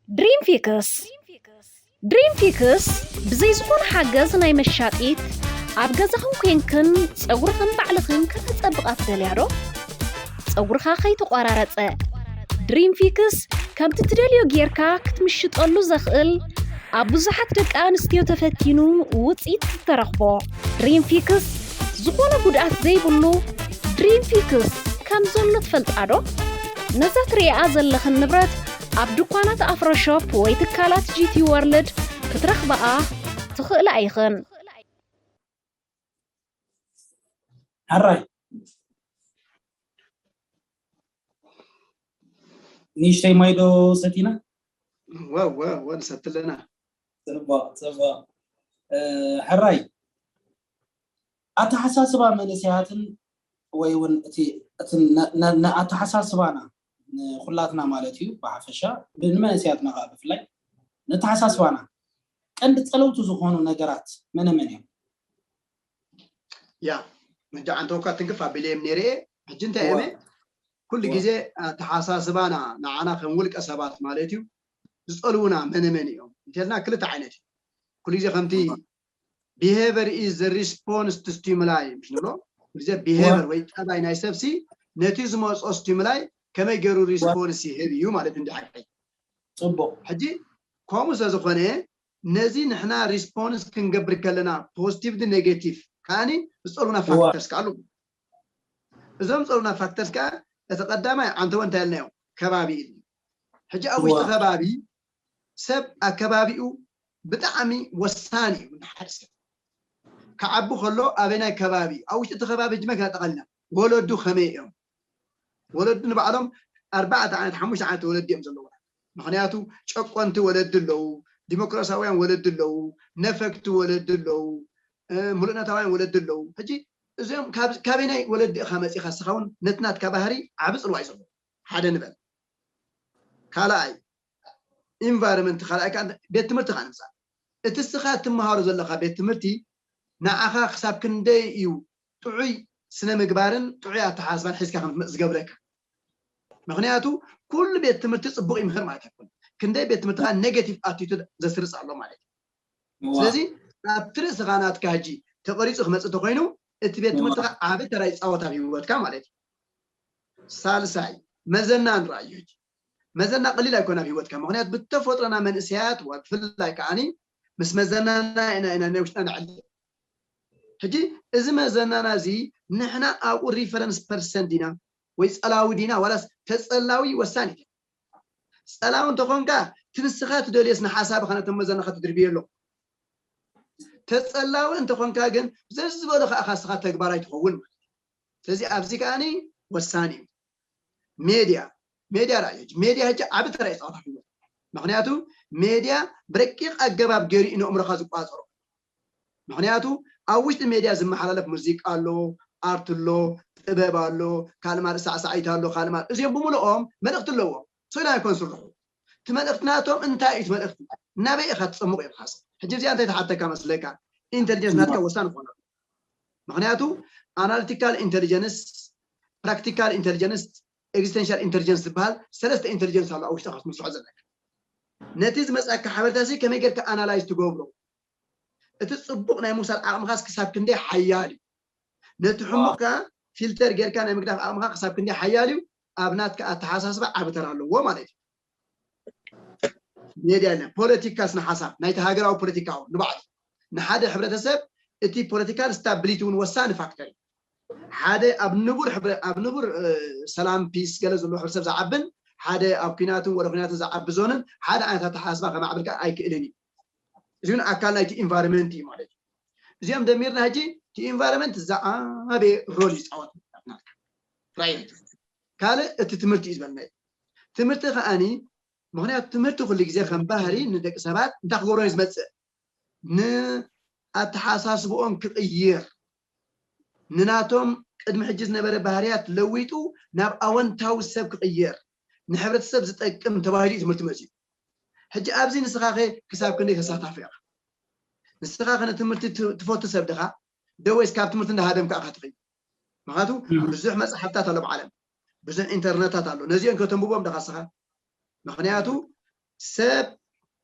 ድሪም ፊክስ ድሪም ፊክስ ብዘይ ዝኾነ ሓገዝ ናይ መሻጢት ኣብ ገዛኽን ኮንክን ጸጉርኽን ባዕልኽን ከተጸብቓ ትደልያ ዶ? ጸጉርኻ ከይተቋራረጸ ድሪም ፊክስ ከምቲ ትደልዮ ጌርካ ክትምሽጠሉ ዘኽእል ኣብ ብዙሓት ደቂ ኣንስትዮ ተፈቲኑ ውጽኢት ዝተረኽቦ ድሪም ፊክስ ዝኾነ ጉድኣት ዘይብሉ ድሪም ፊክስ ከም ዘሎ ትፈልጣ ዶ? ነዛ ትርእያ ዘለኽን ንብረት ኣብ ድኳናት ኣፍሮ ሾፕ ወይ ትካላት ጂቲ ወርልድ ክትረኽብኣ ትኽእላ ኢኽን። ሕራይ ንእሽተይ ማይ ዶ ሰቲና? ወ ወ ወ ንሰቲ ኣለና። ጽቡቕ ጽቡቕ። እ፣ ሕራይ ኣተሓሳስባ መንእሰያትን ወይ እውን እቲ እቲ ነ- ነ- ነ- ኣተሓሳስባና ንኩላትና ማለት እዩ ብሓፈሻ ብ- ንመንእሰያትና ከዓ ብፍላይ ነተሓሳስባና ቀንዲ ጸለውቲ ዝኾኑ ነገራት መነ መን እዮም? ያ መጃ ኣንተወካ ትንክፍ ኣቢለ እዮም ነይረ። ሕጂ እንታይ እዮም ኩሉ ግዜ ኣተሓሳስባና ንዓና ከም ውልቀ ሰባት ማለት እዩ ዝጸልውና መነ መን እዮም እንተልና ክልተ ዓይነት እዩ። ኩሉ ግዜ ከምቲ behavior is the response to stimuli ምሽ ንብሎ። ኩሉ ግዜ behavior ወይ ጠባይ ናይ ሰብሲ ነቲ ዝመጾ stimuli ከመይ ገይሩ response ይህብ እዩ ማለት እንዲ ሓቀይ። ጽቡቕ። ሕጂ ከምኡ ስለ ዝኾነ ነዚ ንሕና response ክንገብር ከለና positive ድ negative ከዓኒ ዝጸልውና factors ከኣሉ እዞም ጸልውና factors ከዓ እቲ ቀዳማይ ዓንተወ እንታይ ኢልናዮ ከባቢ ኢልና። ሕጂ ኣብ ውሽጢ ከባቢ ሰብ ኣከባቢኡ ብጣዕሚ ወሳኒ እዩ ንሓደ ሰብ ክዓቢ ከሎ ኣበናይ ከባቢ ኣብ ውሽጢ እቲ ከባቢ ሕጂ መን ክነጠቐልና ወለዱ ከመይ እዮም ወለዱ ንባዕሎም ኣርባዕተ ዓይነት ሓሙሽተ ዓይነት ወለዲ እዮም ዘለዎም። ምክንያቱ ጨቆንቲ ወለዲ ኣለዉ፣ ዲሞክራሲያውያን ወለዲ ኣለዉ፣ ነፈግቲ ወለዲ ኣለዉ፣ ሙሉእነታውያን ወለዲ ኣለዉ። ሕጂ እዚኦም ካበይናይ ወለዲ ኢኻ መፂኻ ንስኻ እውን ነቲ ናትካ ባህሪ ዓቢ ፅልዋ እዩ ዘለዎ። ሓደ ንበል። ካልኣይ environment፣ ካልኣይ ከዓ ቤት ትምህርቲ ከዓ ንምፃእ እቲ ንስኻ ትመሃሮ ዘለኻ ቤት ትምህርቲ ንዓኻ ክሳብ ክንደይ እዩ ጥዑይ ስነ ምግባርን ጥዑይ ኣተሓሳስባን ሒዝካ ከም ትመፅእ ዝገብረካ። ምክንያቱ ኩሉ ቤት ትምህርቲ ፅቡቅ ይምህር ማለት ኣይኮነ። ክንደይ ቤት ትምህርቲ ከዓ negative attitude ዘስርፅ ኣሎ ማለት እዩ። ስለዚ ኣብቲ ርእስኻ ናትካ ሕጂ ተቀሪፁ ክመፅእ ተኮይኑ እቲ ቤት ትምህርቲ ከዓ ዓቢ ተራ ይፃወት ኣብ ህይወትካ ማለት እዩ። ሳልሳይ መዘና ንረኣዮ ሕጂ መዘና ቀሊል ኣይኮነ ኣብ ህይወትካ። ምክንያቱ ብተፈጥሮና መንእሰያት ብፍላይ ከዓኒ ምስ መዘናና ኢና ኢና ናይ ውሽጥና ንዕሊ። ሕጂ እዚ መዘናና እዚ ንሕና ኣብኡ reference person ዲና ወይ ፀላዊ ዲና ዋላስ ተፀላዊ ወሳኒ እዩ። ፀላዊ እንተኾንካ ትንስኻ ትደልዮስ ንሓሳብኻ ነቶም መዘናኻ ትድርብዮ ኣሎ። ተፀላዊ እንተኾንካ ግን ዘዝበሎ ከዓ ካስኻ ተግባራይ ትኸውን ማለት እዩ። ስለዚ ኣብዚ ከዓኒ ወሳኒ እዩ። ሜድያ ሜድያ ራእዮ ሜድያ ሕጂ ዓቢ ተራ ይፃወት ኣብ ህይወት። ምክንያቱ ሜድያ ብረቂቕ ኣገባብ ገይሩ እዩ ንእምሮኻ ዝቋፀሮ። ምክንያቱ ኣብ ውሽጢ ሜድያ ዝመሓላለፍ ሙዚቃ ኣሎ፣ ኣርት ኣሎ፣ ጥበብ ኣሎ፣ ካልእ ማለት ሳዕሳዒት ኣሎ፣ ካልእ ማለት እዚኦም ብምልኦም መልእክቲ ኣለዎም። ሶኢላ ኣይኮን ስርሑ እቲ መልእክቲ ናቶም እንታይ እዩ እቲ መልእክቲ ናበይ ኢኻ ትፀምቕ እዮም ሓሰብ። ሕጂ እዚኣ እንታይ ትሓተካ መስለካ? ኢንቴሊጀንስ ናትካ ወሳኒ ክኾነ ምክንያቱ analytical intelligence፣ practical intelligence፣ existential intelligence ዝበሃል ሰለስተ intelligence ኣሎ ኣብ ውሽጥካ ክትምስርሖ ዘለካ። ነቲ ዝመፅኣካ ሓበሬታ እዚ ከመይ ጌርካ analyze ትገብሮ፣ እቲ ፅቡቅ ናይ ምውሳድ ዓቅምካስ ክሳብ ክንደይ ሓያል እዩ፣ ነቲ ሕሙቅ ከዓ ፊልተር ጌርካ ናይ ምግዳፍ ዓቅምካ ክሳብ ክንደይ ሓያል እዩ፣ ኣብ ናትካ ኣተሓሳስባ ዓቢ ተራ ኣለዎ ማለት እዩ። ሜድያ ኢልና ፖለቲካ ስነ ሓሳብ ናይቲ ሃገራዊ ፖለቲካ እውን ንባዕሉ ንሓደ ሕብረተሰብ እቲ political stability እውን ወሳኒ ፋክተር እዩ። ሓደ ኣብ ንቡር ኣብ ንቡር ሰላም ፒስ ገለ ዘለዎ ሕብረተሰብ ዝዓብን ሓደ ኣብ ኩናትን ወረ ኩናትን ዝዓቢ ዞንን ሓደ ዓይነት ኣተሓሳስባ ከማዕብል ከዓ ኣይክእልን እዩ። እዚ እውን ኣካል ናይቲ environment እዩ ማለት እዩ። እዚኦም ደሚርና ሕጂ እቲ environment ዝዓበየ role ይፃወት ናትካ ራእይ ካልእ እቲ ትምህርቲ እዩ ዝበልና እዩ። ትምህርቲ ከዓኒ ምክንያቱ ትምህርቲ ኩሉ ግዜ ከም ባህሪ ንደቂ ሰባት እንታይ ክገብሮም እዩ ዝመፅእ ንኣተሓሳስብኦም ክቕይር ንናቶም ቅድሚ ሕጂ ዝነበረ ባህርያት ለዊጡ ናብ ኣወንታዊ ሰብ ክቕየር ንሕብረተሰብ ዝጠቅም ተባሂሉ እዩ ትምህርቲ መፅኡ። ሕጂ ኣብዚ ንስኻ ከ ክሳብ ክንደይ ተሳታፊ ኢኻ? ንስኻ ከ ንትምህርቲ ትፈቱ ሰብ ድኻ? ዶ ወይስ ካብ ትምህርቲ እንዳሃደምካ ኢኻ ትኸይድ? ምክንያቱ ብዙሕ መፅሓፍታት ኣሎ ብዓለም፣ ብዙሕ ኢንተርነታት ኣሎ። ነዚኦም ከተንብቦም ድኻ ንስኻ? ምክንያቱ ሰብ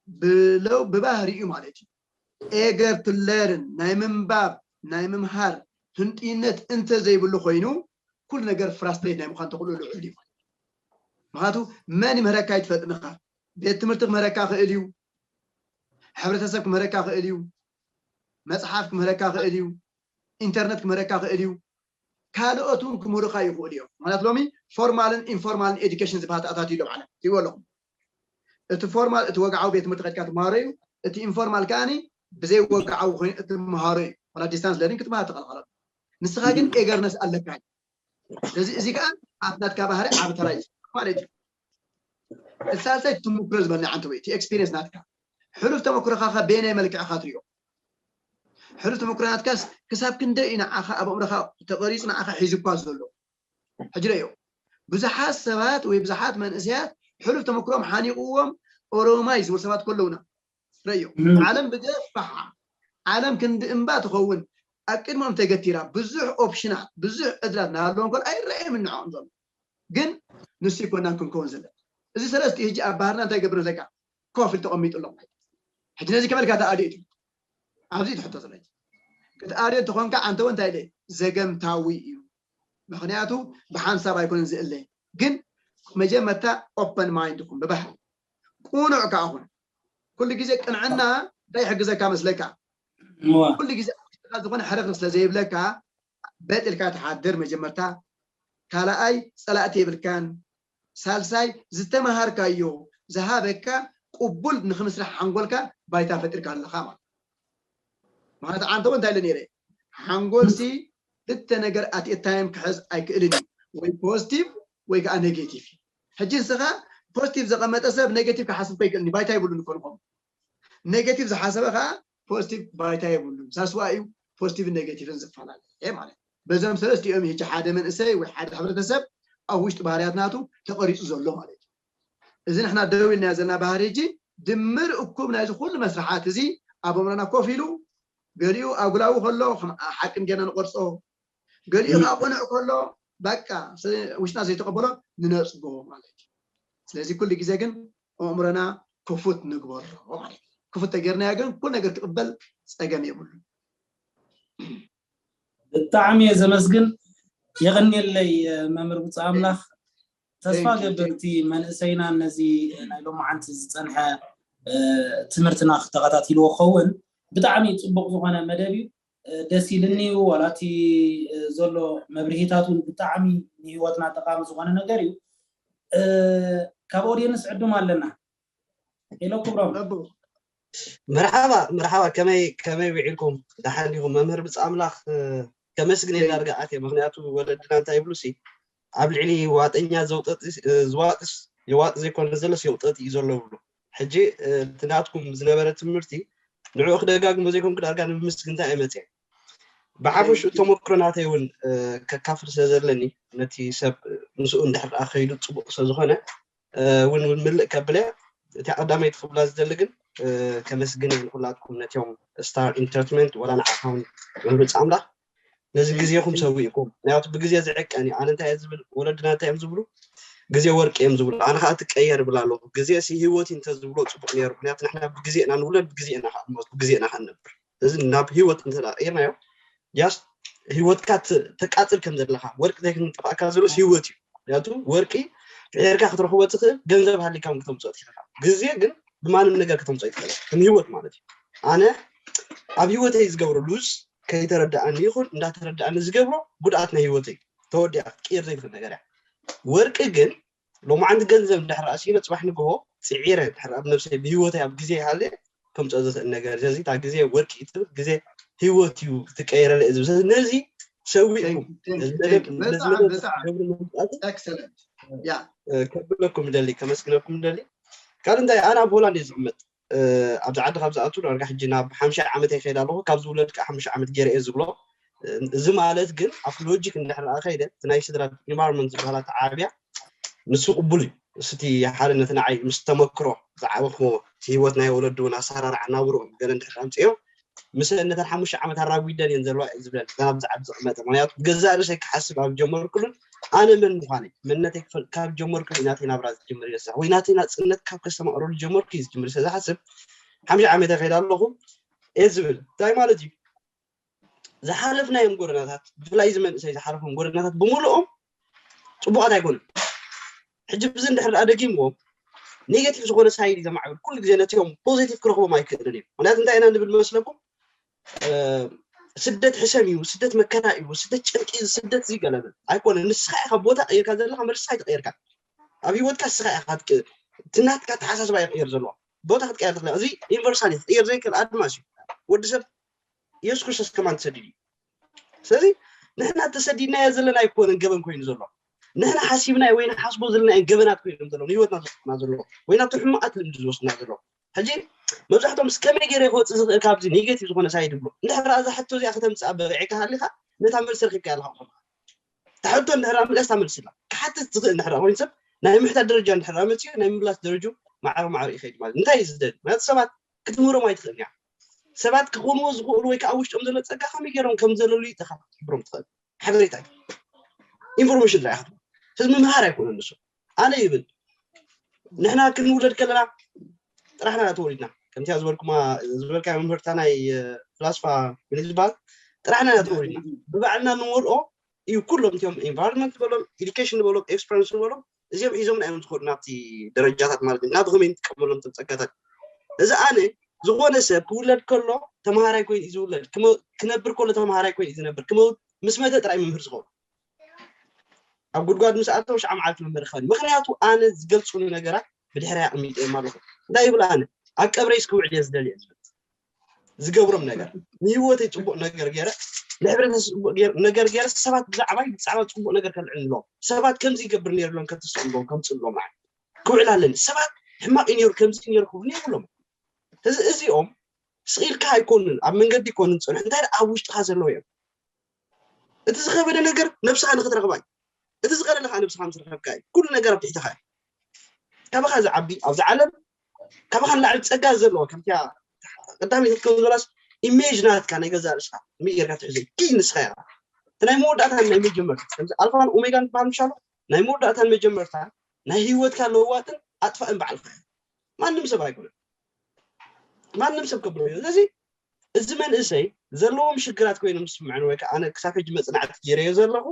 ብለው ብባህሪኡ ማለት እዩ ኤገር ትለርን ናይ ምንባብ ናይ ምምሃር ህንጥይነት እንተ ዘይብሉ ኮይኑ ኩሉ ነገር ፍራስትሬት ናይ ምዃን ተኽእሎ ልዑል እዩ። ምክንያቱ መን ይምህረካ ይትፈልጥንኻ። ቤት ትምህርቲ ክምህረካ ክእል እዩ፣ ሕብረተሰብ ክምህረካ ክእል እዩ፣ መፅሓፍ ክምህረካ ክእል እዩ፣ ኢንተርነት ክምህረካ ክእል እዩ፣ ካልኦት እውን ክምህሩካ ይኽእሉ እዮም። ማለት ሎሚ ፎርማልን ኢንፎርማልን ኤዱኬሽን ዝበሃል ተኣታትዩ ኣሎ ማለት ትይዎ ኣለኹም። እቲ ፎርማል እቲ ወግዓዊ ቤት ትምህርቲ ከድካ ትመሃሮ እዩ። እቲ ኢንፎርማል ከዓኒ ብዘይ ወግዓዊ ኮይኑ እትመሃሮ እዩ። ዋላ ዲስታንስ ለርኒንግ ክትመሃር ትኸልኸሎ። ንስኻ ግን ኤገርነስ ኣለካ። ስለዚ እዚ ከዓ ኣብ ናትካ ባህሪ ዓብ ተራ እዩ ማለት እዩ። እቲ ሳልሳይ ትምክሮ ዝበልና ዓንተ ወይ እቲ ኤክስፒሪየንስ ናትካ ሕሉፍ ተመክሮኻ ከ በየናይ መልክዕኻ ትሪኦ? ሕሉፍ ተመክሮ ናትካስ ክሳብ ክንደይ እዩ ንዓኻ ኣብ ኣእምሮኻ ተቐሪፁ ንዓኻ ሒዙኳ ዘሎ? ሕጂ ረዮ ብዙሓት ሰባት ወይ ብዙሓት መንእሰያት ሕሉፍ ተመክሮም ሓኒቕዎም ኦሮማይ ዝበሉ ሰባት ከለውና ረዮ ዓለም ብገፋሓ ዓለም ክንዲ እምባ ትኸውን ኣብ ቅድሞም ተገቲራ ብዙሕ ኦፕሽናት ብዙሕ ዕድላት እናሃለዎም ከሎ ኣይረኣየም ንዕኦም ዘሎ ግን ንሱ ይኮናን ክንከውን ዘለ እዚ ሰለስቲ ህጂ ኣብ ባህርና እንታይ ገብር ዘለካ ኮፍ ኢሉ ተቐሚጡ ኣሎ ሕጂ ነዚ ከመልካ ተኣልዩ እዩ ኣብዚ ትሕቶ ዘሎ ክትኣልዮ እንተኾንካ ኣንተ እውን እንታይ ኢለ ዘገምታዊ እዩ ምክንያቱ ብሓንሳብ ኣይኮነን ዝእለ ግን መጀመርታ ኦፐን ማይንድ ኩም ብባህሪ ቁኑዕ ከዓ ኹን ኩሉ ግዜ ቅንዕና እንታይ ይሕግዘካ መስለካ ኩሉ ግዜ ዝኾነ ሕርኽርኽ ስለ ዘይብለካ በጥ ኢልካ ትሓድር መጀመርታ ካልኣይ ፀላእቲ የብልካን ሳልሳይ ዝተመሃርካዮ ዝሃበካ ቅቡል ንክምስራሕ ሓንጎልካ ባይታ ፈጢርካ ኣለካ ማለት ማለት ዓንተ እንታይ ኢለ ነይረ ሓንጎልሲ ክልተ ነገር ኣት ታይም ክሕዝ ኣይክእልን እዩ ወይ ፖዚቲቭ ወይ ከዓ ኔጌቲቭ እዩ ሕጂ ንስኻ ፖዚቲቭ ዘቐመጠ ሰብ ኔጌቲቭ ክሓስብ ከይክእልን ባይታ ይብሉን ይኮኑ ኔጌቲቭ ዝሓሰበ ከዓ ፖዚቲቭ ባይታ የብሉን ሳስዋ እዩ ፖዚቲቭን ኔጌቲቭን ዝፈላለየ ማለት በዞም ሰለስቲኦም ሕጂ ሓደ መንእሰይ ወይ ሓደ ሕብረተሰብ ኣብ ውሽጢ ባህርያት ናቱ ተቐሪፁ ዘሎ ማለት እዩ እዚ ንሕና ደው ኢልናዮ ዘለና ባህሪ ሕጂ ድምር እኩብ ናይዚ ኩሉ መስርሓት እዚ ኣብ ኣእምሮና ኮፍ ኢሉ ገሊኡ ኣጉላዊ ከሎ ከም ሓቅን ጌና ንቆርፆ ገሊኡ ከዓ ቁኑዕ ከሎ በቃ ውሽጥና ዘይተቐበሎ ንነፅጎ ማለት እዩ ስለዚ ኩሉ ግዜ ግን ኣእምሮና ክፉት ንግበሮ ማለት እዩ ክፉት ተጌርናዮ ግን ኩሉ ነገር ክቕበል ፀገም የብሉ ብጣዕሚ እየ ዘመስግን የቐንየለይ መምህር ብፁዕ ኣምላኽ ተስፋ ገብር እቲ መንእሰይና ነዚ ናይ ሎማዓንቲ ዝፀንሐ ትምህርትና ክተኸታቲልዎ ክኸውን ብጣዕሚ ፅቡቅ ዝኾነ መደብ እዩ ደስ ኢልኒ እዩ ዋላ እቲ ዘሎ መብርሂታት እውን ብጣዕሚ ንሂወትና ጠቃሚ ዝኾነ ነገር እዩ ካብ ኦድየንስ ዕዱም ኣለና ሄሎ ክብሮም መርሓባ መርሓባ ከመይ ከመይ ውዒልኩም ደሓን ዲኹም መምህር ብፃ ኣምላኽ ከመስግን የዳርጋ ኣትየ ምክንያቱ ወለድና እንታይ ይብሉ ሲ ኣብ ልዕሊ ዋጠኛ ዘውጠጥ ዝዋጥስ የዋጥ ዘይኮነ ዘለስ የውጠጥ እዩ ዘሎ ብሉ ሕጂ እቲ ናትኩም ዝነበረ ትምህርቲ ንዕኡ ክደጋግሞ ዘይኮንኩ ዳርጋ ንምምስግንታ እየ መፅየ ብሓፈሽኡ ተመክሮ ናተይ እውን ከካፍል ስለ ዘለኒ ነቲ ሰብ ምስኡ እንድሕር ከይዱ ፅቡቅ ስለ ዝኾነ እውን ምልእ ከብል እቲ ቀዳመይቲ ክብላ ዝደሊ ግን ከመስግን ንኩላትኩም ነቲኦም ስታር ኢንተርትመንት ወላ ንዓኻውን መምርፂ ኣምላኽ ነዚ ግዜኹም ሰዊእኩም ምክንያቱ ብግዜ ዝዕቀን እዩ ኣነ እንታይ ዝብል ወለድና እንታይ እዮም ዝብሉ ግዜ ወርቂ እዮም ዝብሉ ኣነ ከዓ ትቀየር ይብል ኣለኹ ግዜ ሲ ህይወት እንተዝብሎ ፅቡቅ ነይሩ ምክንያቱ ንሕና ብግዜና ንውለድ ብግዜና ከዓ ንሞት ብግዜና ከዓ ንነብር እዚ ናብ ህይወት እንተቀይርናዮ ያስ ህይወትካ ተቃፅል ከም ዘለካ ወርቂ ዘይክንጠፋእካ ዘሎስ ህይወት እዩ ምክንያቱ ወርቂ ቀየርካ ክትረክቦ ትኽእል ገንዘብ ሃሊካ እውን ክተምፅኦ ትኽእልካ ግዜ ግን ብማንም ነገር ክተምፅኦ ይትኽእል ከም ህይወት ማለት እዩ ኣነ ኣብ ህይወተይ ዝገብሮ ሉዝ ከይተረዳኣኒ ይኹን እንዳተረዳኣኒ ዝገብሮ ጉድኣት ናይ ህይወተይ ተወዲኣ ክትቅየር ዘይትኽእል ነገር እያ ወርቂ ግን ሎማዓንቲ ገንዘብ እንድሕር ኣስኢነ ፅባሕ ንግሆ ፅዒረ እንድሕር ኣብ ነብሰይ ብህይወተይ ኣብ ግዜ ይሃለ ከምፅኦ ዝኽእል ነገር ስለዚ እታ ግዜ ወርቂ እትብል ግዜ ህይወት እዩ ትቀይረለ እዩ ዝብል ነዚ ሰዊእኩም ከብለኩም ደሊ ከመስግነኩም ደሊ ካልእ እንታይ ኣነ ኣብ ሆላንድ እየ ዝቕመጥ ኣብዚ ዓዲ ካብ ዝኣቱ ዳርጋ ሕጂ ናብ ሓምሻይ ዓመት ይኸይድ ኣለኹ ካብ ዝውለድ ከዓ ሓምሻይ ዓመት ገይረ እየ ዝብሎ እዚ ማለት ግን ኣብቲ ሎጂክ እንድሕር ከይደ እቲ ናይ ስድራ ኢንቫይሮንመንት ዝበሃላ ተዓብያ ንሱ ቅቡል እዩ እስቲ ሓደ ነቲ ንዓይ ምስ ተመክሮ ዝዓበኽዎ እቲ ህይወት ናይ ወለዱ እውን ኣሰራርዓ ናብርኦም ገለ እንድሕር ኣምፅኦም ምስ ነተን ሓሙሽተ ዓመት ኣራጒደን እየን ዘለዋ እየ ዝብለን እተን ኣብዚ ዓዲ ዝቕመጠ ምክንያቱ ብገዛእ ርእሰይ ክሓስብ ኣብ ጀመርኩሉን ኣነ መን ምዃነይ መንነተይ ክፈል ካብ ጀመርኩ እዩ ናተይ ናብራ ዝጅምር ይረስዕ ወይ ናተይ ናፅነት ካብ ከስተማቕረሉ ጀመርኩ እዩ ዝጅምር ስለ ዝሓስብ ሓምሻ ዓመት ከይዳ ኣለኹ እየ ዝብል እንታይ ማለት እዩ ዝሓለፍናዮም ጎደናታት ብፍላይ እዚ መንእሰይ ዝሓለፎም ጎደናታት ብምልኦም ፅቡቃት ኣይኮኑን ሕጂ ብዚ እንድሕር ደኣ ደጊምዎም ኔጌቲቭ ዝኾነ ሳይድ እዩ ዘማዕብል ኩሉ ግዜ ነቲኦም ፖዚቲቭ ክረኽቦም ኣይክእልን እዩ ምክንያቱ እንታይ ኢና ንብል መስለኩም ስደት ሕሰም እዩ ስደት መከራ እዩ ስደት ጭንቂ ስደት ዝገለበ ኣይኮነ ንስኻ ኢኻ ቦታ ቀይርካ ዘለካ መርሳ ኣይተቀየርካ ኣብ ህይወትካ ንስኻ ኢኻ ትናትካ ተሓሳስባ ይቅየር ዘለዎ ቦታ ክትቀየር ትኽእል እዚ ዩኒቨርሳል እዩ ክቅየር ዘይክእል ኣድማስ እዩ ወዲ ሰብ ኢየሱስ ክርስቶስ ከማን ተሰዲዱ እዩ ስለዚ ንሕና ተሰዲድናዮ ዘለና ኣይኮነን ገበን ኮይኑ ዘሎ ንሕና ሓሲብናዮ ወይ ንሓስቦ ዘለና እየን ገበናት ኮይኖም ዘለዉ ንህይወትና ዘጥፍና ዘለዉ ወይ ናብቲ ሕማቃት ልምዲ ዝወስድና ዘለዉ ሕጂ መብዛሕትኦም ምስ ከመይ ገይረ ክወፅእ ዝኽእል ካብዚ ኔጌቲቭ ዝኾነ ሳይድ ይብሉ እንድሕር እዛ ሕቶ እዚኣ ከተምፅኣ በቂዕካ ሃሊኻ ነታ መልሲ ረኪብካ ኣለኻ ትኾንካ እታ ሕቶ እንድሕር ምለስታ መልስላ ክሓትት ዝኽእል እንድሕር ኮይኑ ሰብ ናይ ምሕታት ደረጃ እንድሕር መፅኡ ናይ ምምላስ ደረጁ ማዕረ ማዕረ ይኸይድ ማለት እንታይ እዩ ዝደሊ ማለት ሰባት ክትምህሮም ኣይትኽእል እያ ሰባት ክኾንዎ ዝኽእሉ ወይ ከዓ ውሽጦም ዘሎ ፀጋ ከመይ ገይሮም ከም ዘለሉ ኢኻ ክትሕብሮም ትኽእል ሓበሬታ እዩ ኢንፎርሜሽን ጥራይ ኢኻ ትህቦም ስለዚ ምምሃር ኣይኮነን ንሱ ኣነ ይብል ንሕና ክንውለድ ከለና ጥራሕና ኢና ተወሊድና ከምቲ ዝበልኩማ ዝበልካ መምህርታ ናይ ፍላስፋ ምን ዝበሃል ጥራሕና ኢና ተወሊድና ብባዕልና ንወልኦ እዩ ኩሎም እቲኦም ኢንቫይሮንመንት በሎም ኢዱኬሽን በሎም ኤክስፐሪንስ በሎም እዚኦም ሒዞምና እዮም ዝኸዱ ናብቲ ደረጃታት ማለት እዩ እና ብኸመይ ንጥቀመሎም እቶም ፀጋታት እዚ ኣነ ዝኾነ ሰብ ክውለድ ከሎ ተምሃራይ ኮይኑ እዩ ዝውለድ ክነብር ከሎ ተምሃራይ ኮይኑ እዩ ዝነብር ክመውት ምስ መተ ጥራይ መምህር ዝኸውን ኣብ ጉድጓድ ምስ ኣተው ሸዓ መዓልቲ መምህር ክኸውን ምክንያቱ ኣነ ዝገልፁኒ ነገራት ብድሕሪ ኣቅሚጠ ኣለኹ እንታይ ይብል ኣነ ኣብ ቀብረይ እስክውዕል እየ ዝደልየ ዝብል ዝገብሮም ነገር ንህይወተይ ፅቡቅ ነገር ገይረ ንሕብረተሰብ ነገር ገይረ ሰባት ብዛዕባይ ብዛዕባ ፅቡቅ ነገር ከልዕል ኣለዎም ሰባት ከምዚ ይገብር ነይሩ ሎም ከተስእሎም ከምፅእሎም ክውዕል ኣለኒ ሰባት ሕማቅ ነይሩ ከምዚ ነይሩ ክብሉ የብሎም እዚ እዚኦም ስኢልካ ኣይኮኑን ኣብ መንገዲ ይኮኑን ፅኑሕ እንታይ ኣብ ውሽጥካ ዘለዎ እዮም እቲ ዝኸበደ ነገር ነብስኻ ንክትረኽባ እዩ እቲ ዝቐለለ ከዓ ነብስኻ ምስ ረኸብካ እዩ ኩሉ ነገር ኣብ ትሕትኻ እዩ ካባኻ ዝዓቢ ኣብዚ ዓለም ካባኻ ንላዕሊ ፀጋ ዘለዎ ከምቲያ ቀዳመይቲ ክትከውን ዝበላስ ኢሜጅ ናትካ ናይ ገዛ ርእስኻ ምይ ጌርካ ትሕዞ ኪ ንስኻ ኢኻ እቲ ናይ መወዳእታ ናይ መጀመርታ ከምዚ ኣልፋን ኦሜጋን ዝበሃል ምሻሎ ናይ መወዳእታን መጀመርታ ናይ ህይወትካ ለዋጥን ኣጥፋእን በዓልካ ማንም ሰብ ኣይኮነን ማንም ሰብ ከብሎ እዩ ስለዚ እዚ መንእሰይ ዘለዎም ሽግራት ኮይኖም ዝስምዐን ወይ ከዓ ኣነ ክሳብ ሕጂ መፅናዕቲ ገይረዮ ዘለኹ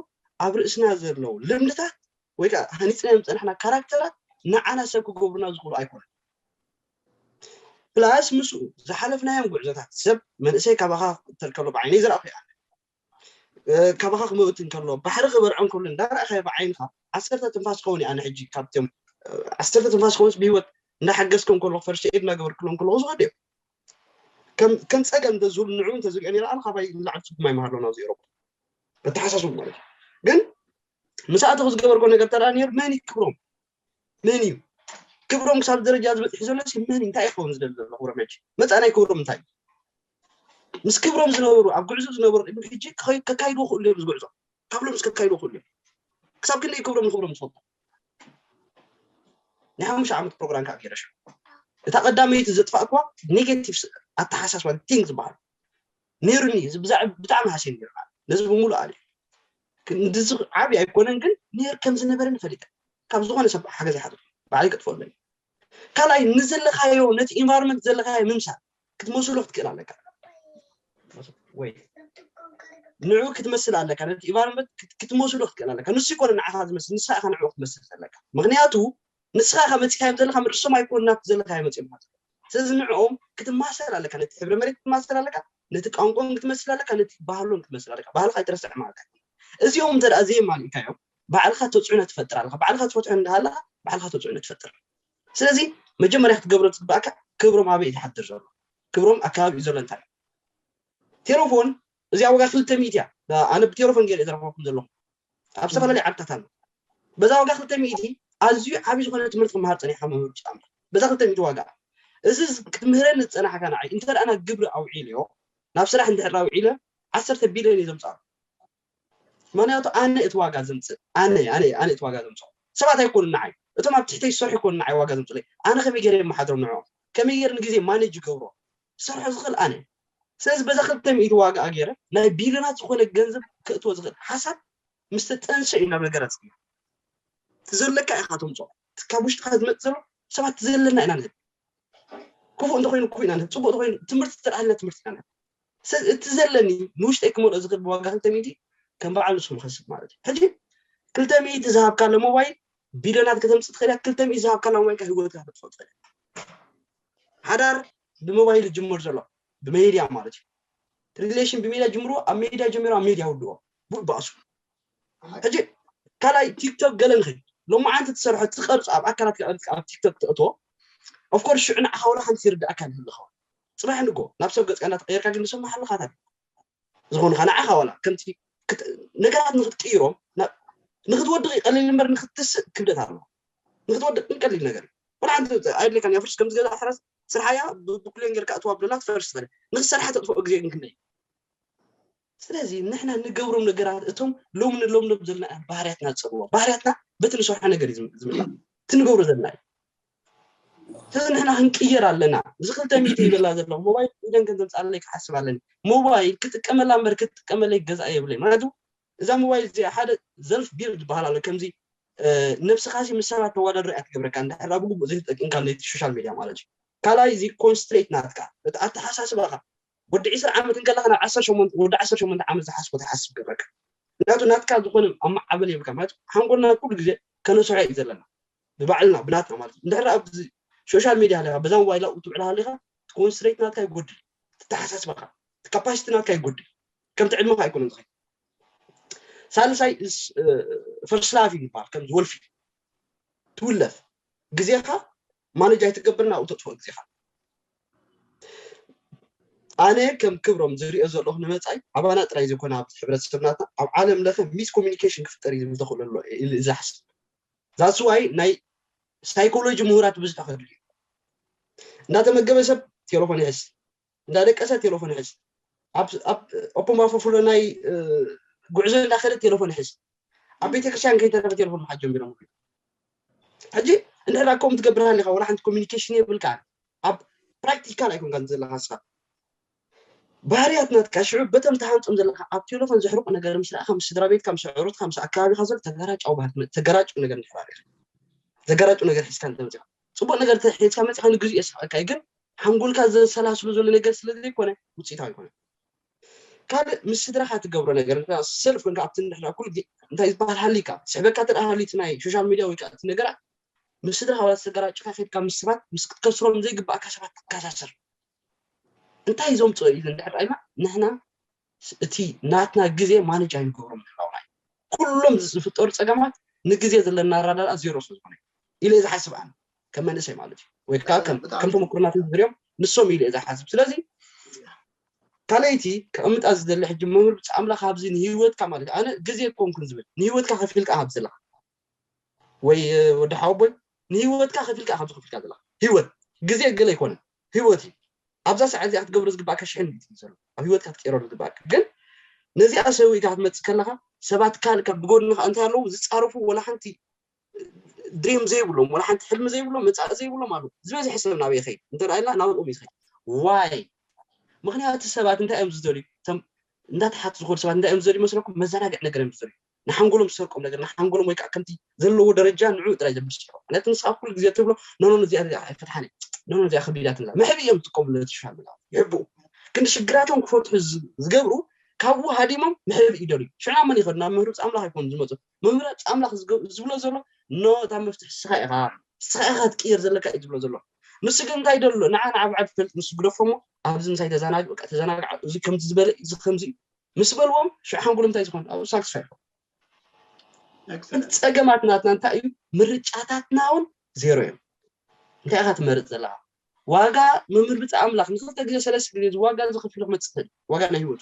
ኣብ ርእስና ዘለዉ ልምድታት ወይ ከዓ ሃኒፅናዮም ዝፀናሕና ካራክተራት ንዓና ሰብ ክገብሩና ዝኽእሉ ኣይኮነን ፕላስ ምስኡ ዝሓለፍናዮም ጉዕዞታት ሰብ መንእሰይ ካባኻ ተልከሎ ብዓይነይ ዝረእኹ ይኣነ ካባኻ ክመውት እንከሎ ባሕሪ ክበርዖ እንከሎ እንዳረእኻዮ ብዓይንኻ ዓሰርተ ትንፋስ ከውን ኣነ ሕጂ ካብቶም ዓሰርተ ትንፋስ ከውንስ ብሂወት እንዳሓገዝኮም ከሎ ፈርሽ ኤድ እናገበርክሎም ከለኹ ዝኸዱ እዮም ከም ከም ጸገም እንተዝህሉ ንዕኡ እንተዝሪኦ ነይረ ኣነ ካባይ ንላዕሊ ጽጉም ኣይምሃርሎን ኣብዚ ኤሮፓ ኣተሓሳስቡ ማለት እዩ ግን ምስ ኣተኹ ዝገበርኮ ነገር ተደኣ ነይሩ መን እዩ ክብሮም መን እዩ ክብሮም ክሳብ ደረጃ ዝበፅሕ ዘሎ ሲ መን እዩ እንታይ ይኸውን ዝደሊ ዘሎ ክብሮም ሕጂ መፃናይ ክብሮም እንታይ እዩ ምስ ክብሮም ዝነበሩ ኣብ ጉዕዞ ዝነበሩ ቅድሚ ሕጂ ከካይድዎ ክእሉ እዮም ዝጉዕዞ ካብ ሎምስ ከካይድዎ ክእሉ እዮም ክሳብ ክንደይ ክብሮም ንክብሮም ዝፈልጡ ናይ ሓሙሽተ ዓመት ፕሮግራም ካብ ገይረ ሽዑ እታ ቀዳመይቲ ዘጥፋእኳ ኔጌቲቭ ኣተሓሳስባ ቲንግ ዝበሃል ነይሩኒ እዚ ብዛዕባ ብጣዕሚ ሃስየ ነይሩ ነዚ ብምሉእ ኣልዩ ክንድዚ ዓብዪ ኣይኮነን ግን ነይሩ ከም ዝነበረ ንፈሊጠ ካብ ዝኾነ ሰብ ሓገዝ ይሓትት ባዕለይ ከጥፍኦ ኣለኒ ካልኣይ ንዘለኻዮ ነቲ ኢንቫይሮንመንት ዘለኻዮ ምምሳል ክትመስሎ ክትክእል ኣለካ ወይ ንዑ ክትመስል ኣለካ ነቲ ኢንቫይሮንመንት ክትመስሎ ክትክእል ኣለካ ንሱ ይኮነ ንዓኻ ዝመስል ንስኻ ኢኻ ንዕኡ ክትመስል ዘለካ ምክንያቱ ንስኻ ኢኻ መፂኻዮም ዘለካ ምርሶም ኣይኮኑ ናብቲ ዘለካዮ መፂኦም ማለት ስለዚ ንዕኦም ክትማሰል ኣለካ ነቲ ሕብሪ መሬት ክትማሰል ኣለካ ነቲ ቋንቋም ክትመስል ኣለካ ነቲ ባህሎም ክትመስል ኣለካ ባህልካ ኣይትረስዕ ማለት እዚኦም እንተ ደኣ ዘየማሊእካዮም ባዕልኻ ተፅዕኖ ትፈጥር ኣለኻ ባዕልኻ ትፈትሖ እንዳሃለኻ ባዕልኻ ተፅዕኖ ትፈጥር ስለዚ መጀመርያ ክትገብሮ ዝግባእካ ክብሮም ኣበይ ዝሓድር ዘሎ ክብሮም ኣካባቢ ዘሎ እንታይ ቴሌፎን እዚኣ ዋጋ ክልተ ሚእቲ እያ ኣነ ብቴሌፎን ገይረ ዘረከብኩም ዘለኹ ኣብ ዝተፈላለዩ ዓድታት ኣሎ በዛ ዋጋ ክልተ ሚእቲ ኣዝዩ ዓብዪ ዝኾነ ትምህርቲ ክመሃር ፀኒሕካ መምህር ጫማ በዛ ክልተ ሚእቲ ዋጋ እዚ ክትምህረኒ ዝፀናሕካ ንዓይ እንተ ደኣ ናብ ግብሪ ኣውዒልዮ ናብ ስራሕ እንድሕር ኣውዒለ ዓሰርተ ቢልዮን እዩ ዘምፅኣሉ ምክንያቱ ኣነ እቲ ዋጋ ዘምፅእ ኣነ ኣነ ኣነ እቲ ዋጋ ዘምፅኦ ሰባት ኣይኮኑ ንዓይ እቶም ኣብ ትሕተይ ዝሰርሑ ይኮኑ ንዓይ ዋጋ ዘምፅለይ ኣነ ከመይ ገይረ የመሓድሮም ንዕኦም ከመይ ገይረ ንግዜ ማኔጅ ይገብሮ ዝሰርሖ ዝኽእል ኣነ ስለዚ በዛ ክልተ ሚእቲ ዋጋ ገይረ ናይ ቢልዮናት ዝኾነ ገንዘብ ክእትዎ ዝኽእል ሓሳብ ምስ ተጠንሰ እዩ ናብ ነገራት ዝግበር። ትዘለካ ኢኻ ተምፅኦ። እቲ ካብ ውሽጥኻ ዝመፅእ ዘሎ ሰባት ትዘለና ኢና ንህብ። ክፉእ እንተኾይኑ ክፉእ ኢና ንህብ፣ ፅቡቅ እንተኾይኑ ትምህርቲ ተደኣልና ትምህርቲ ኢና ንህብ። ስለዚ እቲ ዘለኒ ንውሽጠይ ክመልኦ ዝኽእል ብዋጋ ክልተ ሚእቲ ከም በዓል ንስኹም ከስብ ማለት እዩ። ሕጂ ክልተ ሚእቲ ዝሃብካለ ሞባይል ቢልዮናት ከተምፅእ ትኽእል እያ። ክልተ ሚእቲ ዝሃብካላ ሞባይል ከ ህይወትካ ከተጥፍኦ ትኽእል እያ። ሓዳር ብሞባይል ይጅምር ዘሎ ብሜድያ ማለት እዩ። ሪሌሽን ብሜድያ ጅምሩ ኣብ ሜድያ ጀሚሩ ኣብ ሜድያ ውድኦ ብባእሱ። ሕጂ ካልኣይ ቲክቶክ ገለ ንኽእል ሎማዓንቲ ትሰርሖ ትቐርፅ ኣብ ኣካላት ኣብ ቲክቶክ ተእትዎ ኦፍኮርስ ሽዑ ንዓኻ ወላ ሓንቲ ይርዳእካ ይህልኸው። ፅባሕ ንጎ ናብ ሰብ ገፅካ እናተቀየርካ ግን ንሰማሓልኻታት ዝኾንካ ንዓኻ ዋላ ከምቲ ነገራት ንክትቅይሮም ንክትወድቕ ይቀልል እምበር ንክትስእ ክብደት ኣለዎ። ንክትወድቕ ግን ቀሊል ነገር እዩ። ወላ ሓንቲ ኣየድልየካን እያ ፍርስ ከምዚ ገዛ ሕረስ ስርሓያ ብኩለን ጌርካ እትዋ ብደላ ትፈርስ ትኽእል ንክትሰርሓ ተጥፍኦ ግዜ ግን ክንደይ። ስለዚ ንሕና ንገብሮም ነገራት እቶም ሎም ንሎም ሎም ዘለና ባህርያትና ዝፀልዎ ባህርያትና በቲ ንሰርሖ ነገር እዩ ዝምላ እቲ ንገብሮ ዘለና እዩ። ስለዚ ንሕና ክንቅየር ኣለና። እዚ ክልተ ሚእቲ ይበላ ዘለኹ ሞባይል ኢደን ከም ዘምፅኣለይ ክሓስብ ኣለኒ። ሞባይል ክጥቀመላ እምበር ክትጥቀመለይ ገዛ የብለይ። ምክንያቱ እዛ ሞባይል እዚኣ ሓደ ዘልፍ ቢር ዝበሃል ኣሎ ከምዚ ነብስኻሲ ምስ ሰባት ተወዳድሮ እያ ትገብረካ እንድሕር ብግቡእ ዘይተጠቂምካ ነቲ ሶሻል ሚድያ ማለት እዩ። ካልኣይ እዚ ኮንስትሬት ናትካ እቲ ኣተሓሳስባኻ ወዲ ዕስራ ዓመት እንከለኻ ናብ ዓሰርተ ሸሞንተ ወዲ ዓሰርተ ሸሞንተ ዓመት ዝሓስቦ ትሓስብ ገብረካ ምክንያቱ ናትካ ዝኾነ ኣመዓበል የብልካ ማለት ሓንጎልና ኩሉ ግዜ ከነስሖ እዩ ዘለና ብባዕልና ብናትና ማለት እዩ። እንድሕር ኣብ ሶሻል ሚድያ ኣለካ በዛ ሞባይል ኣብኡ ትውዕል ሃሊካ ኮንስትሬት ናትካ ይጎድል ትተሓሳስበካ ካፓሲቲ ናትካ ይጎድል ከምቲ ዕድመካ ኣይኮነን ዝኸይድ። ሳልሳይ ፈርስላፊ ይበሃል ከምዚ ወልፊ ትውለፍ ግዜኻ ማነጅ ኣይትገብር ናብኡ ተጥፍኦ ግዜኻ ኣነ ከም ክብሮም ዝሪኦ ዘለኹ ንመፃኢ ኣባና ጥራይ ዘይኮነ ኣብዚ ሕብረተሰብናትና ኣብ ዓለም ለኸ ሚስ ኮሚኒኬሽን ክፍጠር እዩ ዝኽእለሎ ኢሉ ዝሓስብ ዛስዋይ ናይ ሳይኮሎጂ ምሁራት ብዙሕ ከድልዩ እንዳተመገበ ሰብ ቴሌፎን ይሕዝ እንዳደቀሰ ቴሌፎን ይሕዝ ኣብ ኦፖማፎፍሎ ናይ ጉዕዞ እንዳኸደ ቴሌፎን ይሕዝ ኣብ ቤተክርስትያን ከይተረፈ ቴሌፎን ምሓዝ ጀሚሮም ሕጂ እንድሕር ከምኡ ትገብር ሃሊኻ ወላ ሓንቲ ኮሚኒኬሽን የብልካ ኣብ ፕራክቲካል ኣይኮንካን ዘለካ ንስኻ ባህርያት ናትካ ሽዑ በቶም ተሃንጾም ዘለካ ኣብ ቴሌፎን ዘሕርቁ ነገር ምስ ረኣኻ ምስ ስድራ ቤትካ ምስ ኣዕሩትካ ምስ ኣከባቢኻ ዘሎ ተገራጫዊ ባህሪ ተገራጭ ነገር እንድሕር ሪኢኻ ዘገራጭ ነገር ሒዝካ እንተመፂኻ ፅቡቅ ነገር ሒዝካ መፂኻ ንግዜኡ የስሕቀካ እዩ ግን ሓንጎልካ ዘሰላስሎ ዘሎ ነገር ስለ ዘይኮነ ውፅኢታዊ ኣይኮነ ካልእ ምስ ስድራኻ ትገብሮ ነገር ሰልፍ ኮንካ ኣብቲ እንድሕር ኩሉ ግዜ እንታይ ዝበሃል ሃሊካ ስሕበካ እንተ ሃሊዩ ናይ ሶሻል ሚድያ ወይ ከዓ እቲ ነገራት ምስ ስድራኻ ዋላ ተገራጭካ ከድካ ምስ ሰባት ምስ ክትከስሮም ዘይግባእካ ሰባት ትከሳሰር እንታይ ዘምፅኦ እዩ እንድሕር ራኢና ንሕና እቲ ናትና ግዜ ማነጅ ኣይንገብሮም ምህላውና እዩ ኩሎም ዝፍጠሩ ፀገማት ንግዜ ዘለና ኣራዳድኣ ዜሮ ስለ ዝኾነ ኢለ ዝሓስብ ኣነ ከም መንእሰይ ማለት እዩ ወይ ከዓ ከም ተመኩርናት ዝሪኦም ንሶም ኢለ ዝሓስብ ስለዚ ካልኣይቲ ከቕምጣ ዝደሊ ሕጂ መምህር ብፃ ኣምላኽ ኣብዚ ንህይወትካ ማለት ኣነ ግዜ ኮንኩን ዝብል ንህይወትካ ከፊልካ ሃብ ዘለካ ወይ ወዲ ሓወቦይ ንህይወትካ ከፊልካ ካብ ዝኸፊልካ ዘለካ ህይወት ግዜ ገለ ኣይኮነን ህይወት እዩ ኣብዛ ሰዓት እዚኣ ክትገብሮ ዝግባእካ ሽሕን ሚእትን እዩ ዘሎ ኣብ ህይወትካ ክትቀይረሉ ዝግባእካ ግን ነዚኣ ሰዊእካ ክትመፅእ ከለካ ሰባት ካልካ ብጎድንካ እንታይ ኣለዉ ዝፃረፉ ወላ ሓንቲ ድሪም ዘይብሎም ወላ ሓንቲ ሕልሚ ዘይብሎም መፃኢ ዘይብሎም ኣለዉ ዝበዝሐ ሰብ ናበይ ይኸይድ እንተ ኢልና ናብኦም እዩ ዝኸይድ ዋይ ምክንያቱ ሰባት እንታይ እዮም ዝደልዩ እንዳተሓቱ ዝኾኑ ሰባት እንታይ እዮም ዝደልዩ መስለኩም መዘናግዕ ነገር እዮም ዝደልዩ ንሓንጎሎም ዝሰርቆም ነገር ንሓንጎሎም ወይ ከዓ ከምቲ ዘለዎ ደረጃ ንዑ ጥራይ ዘብስሖ ነቲ ንስኻ ኩሉ ግዜ ትብሎ ኖኖ እዚኣ ኣይፈትሓን ኖኖ እዚኣ ከቢዳትና መሕቢ እዮም ዝጥቀምሉ ነቲ ሽሻል ምላ ይሕብኡ ክንዲ ሽግራቶም ክፈትሑ ዝገብሩ ካብኡ ሃዲሞም መሕቢ ይደልዩ ሽዕና መን ይኸዱ ናብ ምህሩ ኣምላኽ ኣይኮኑ ዝመፁ ምህሩ ኣምላኽ ዝብሎ ዘሎ ኖ እታ መፍትሒ ስኻ ኢኻ ስኻ ኢኻ ትቅየር ዘለካ እዩ ዝብሎ ዘሎ ንሱ ግን እንታይ ደሎ ንዓ ንዓ ብዓል ትፈልጥ ንሱ ግደፎሞ ኣብዚ ምሳይ ተዘናግ በቃ ተዘናግ እዚ ከምዚ ዝበለ እዚ ከምዚ ምስ በልዎም ሽዑ ሓንጎሎም እንታይ ዝኾን ኣብኡ ሳክስፋይ ጸገማት ናትና እንታይ እዩ ምርጫታትና እውን ዜሮ እዮም እንታይ ኢኻ ትመርፅ ዘለካ ዋጋ መምህር ብፃ ኣምላኽ ንክልተ ግዜ ሰለስተ ግዜ ዋጋ ዝኸፍሎ ክመፅእ ዋጋ ናይ ህይወቱ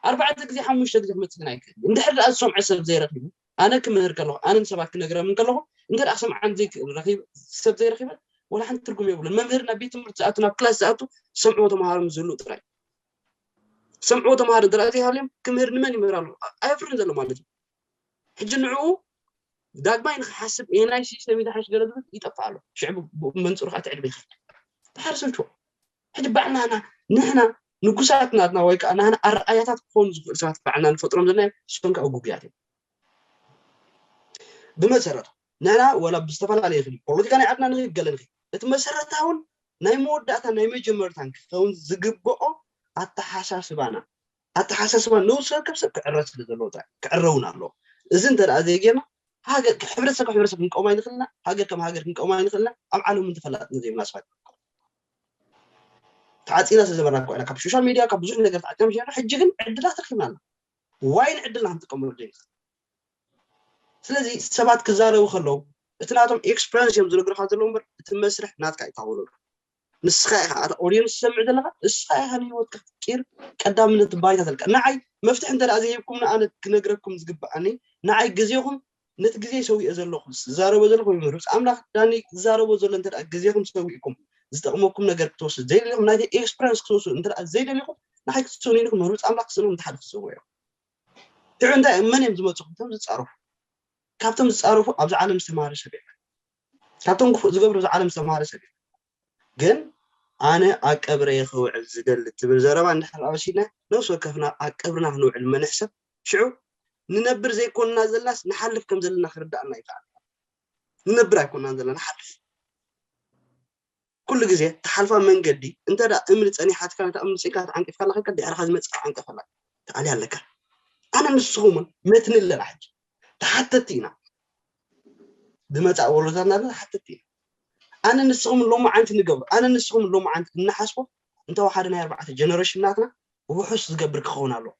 ኣርባዕተ ግዜ ሓሙሽተ ግዜ ክመፅእ ግን ኣይክእል እንድሕር ደኣ ዝሰምዖ ሰብ ዘይረኪቡ ኣነ ክምህር ከለኹ ኣነ ንሰባት ክነግረም ከለኹ እንተ ደኣ ክሰምዓን ዘይክእል ረኺብ ሰብ ዘይረኺበ ወላ ሓንቲ ትርጉም የብሉን መምህር ናብ ቤት ትምህርቲ ዝኣቱ ናብ ክላስ ዝኣቱ ዝሰምዕዎ ተምሃሮ ምስ ዝህልው ጥራይ ዝሰምዕዎ ተምሃሮ እንተ ዘይሃልዮም ክምህር ንመን ይምህር ኣሎ ኣየፍርን ዘሎ ማለት እዩ ሕጂ ንዕኡ ዳግማይ ንክሓስብ ኤንኣይ ሲስተም ይዝሓሽ ገለ ዝብል ይጠፍእ ኣሎ ሽዕ መንፅሩ ከዓ ትዕድመ ይኸድ ድሓር ሰልችዎ ሕጂ ባዕልና ንሕና ንጉሳት ናትና ወይ ከዓ ናህና ኣረኣያታት ክኾኑ ዝኽእል ሰባት ባዕልና ንፈጥሮም ዘለና እዮም እሶም ከዓ ጉጉያት እዮም ብመሰረቱ ንሕና ወላ ብዝተፈላለየ ይኽእል ፖለቲካ ናይ ዓድና ንኽእል ገለ ንኽእል እቲ መሰረታውን ናይ መወዳእታ ናይ መጀመርታን ክኸውን ዝግብኦ ኣተሓሳስባና ኣተሓሳስባ ነብሲ ወከፍ ሰብ ክዕረ ስለ ዘለዎ ጥራይ ክዕረ እውን ኣለዎ። እዚ እንተ ደኣ ዘይጌርና ሃገር ሕብረተሰብ ካብ ሕብረተሰብ ክንቀውም ኣይንኽእልና፣ ሃገር ከም ሃገር ክንቀውም ኣይንኽእልና፣ ኣብ ዓለም እውን ተፈላጥነት ዘይብና ሰባት ተዓፂና ስለ ዘበርና ኮይና ካብ ሶሻል ሚድያ ካብ ብዙሕ ነገር ተዓፂና ምሽ ሕጂ ግን ዕድላት ረኪብና ኣለና። ዋይ ንዕድልና ክንጥቀመሉ ዘይንኽእል ስለዚ ሰባት ክዛረቡ ከለዉ እቲ ናቶም ኤክስፐሪንስ እዮም ዝነግርካ ዘለዉ እምበር እቲ መስርሕ ናትካ እዩ ታወለሉ ንስኻ ኢኻ ኣታ ኦድየንስ ትሰምዕ ዘለኻ ንስኻ ኢኻ ንህይወትካ ክትቅይር ቀዳምነት ባይታ ተልካ ንዓይ መፍትሒ እንተ ዘይብኩም ንኣነ ክነግረኩም ዝግብኣኒ ንዓይ ግዜኹም ነቲ ግዜ ሰዊኤ ዘለኹ ዝዛረቦ ዘለኹ ወይ ምህሩፅ ኣምላኽ ዳኒ ዝዛረቦ ዘሎ እንተ ግዜኹም ሰዊእኩም ዝጠቕመኩም ነገር ክትወስድ ዘይደሊኹም ናይቲ ኤክስፐሪንስ ክትወስዱ እንተ ዘይደሊኹም ንዓይ ክትሰኑ ኢልኩም ምህሩፅ ኣምላኽ ክሰኑ እንተሓደ ክሰዎ እዮም ሽዑ እንታይ መን እዮም ዝመፁ ካብቶም ዝፃረፉ ካብቶም ዝፃረፉ ኣብዚ ዓለም ዝተማሃረ ሰብ የለን ካብቶም ክፉእ ዝገብሩ ኣብዚ ዓለም ዝተማሃረ ሰብ የለን ግን ኣነ ኣብ ቀብረየ ክውዕል ዝደሊ ትብል ዘረባ እንድሕር ኣበሲድና ነብሲ ወከፍና ኣብ ቀብርና ክንውዕል መነሕሰብ ሽዑ ንነብር ዘይኮንና ዘለናስ ንሓልፍ ከም ዘለና ክርዳእና ይከኣል ንነብር ኣይኮንናን ዘለና ንሓልፍ ኩሉ ግዜ ትሓልፋ መንገዲ እንተ ደኣ እምኒ ጸኒሓትካ ነታ እምኒ ጽኢንካ ተዓንቂፍካ ኣለኻ ኢልካ ድሕርኻ ዝመጽእ ዓንቀፈላ ትኣሊ ኣለካ ኣነ ንስኹምን መትኒ ኣለና ሕጂ ተሓተቲ ኢና ብመጻእ ወለዶታትና ዘለና ተሓተቲ ኢና ኣነ ንስኹም ሎማዓንቲ ንገብሮ ኣነ ንስኹም ሎማዓንቲ እንሓስቦ እንተወሓደ ናይ ኣርባዕተ ጀነሬሽን ናትና ውሑስ ዝገብር ክኸውን ኣለዎ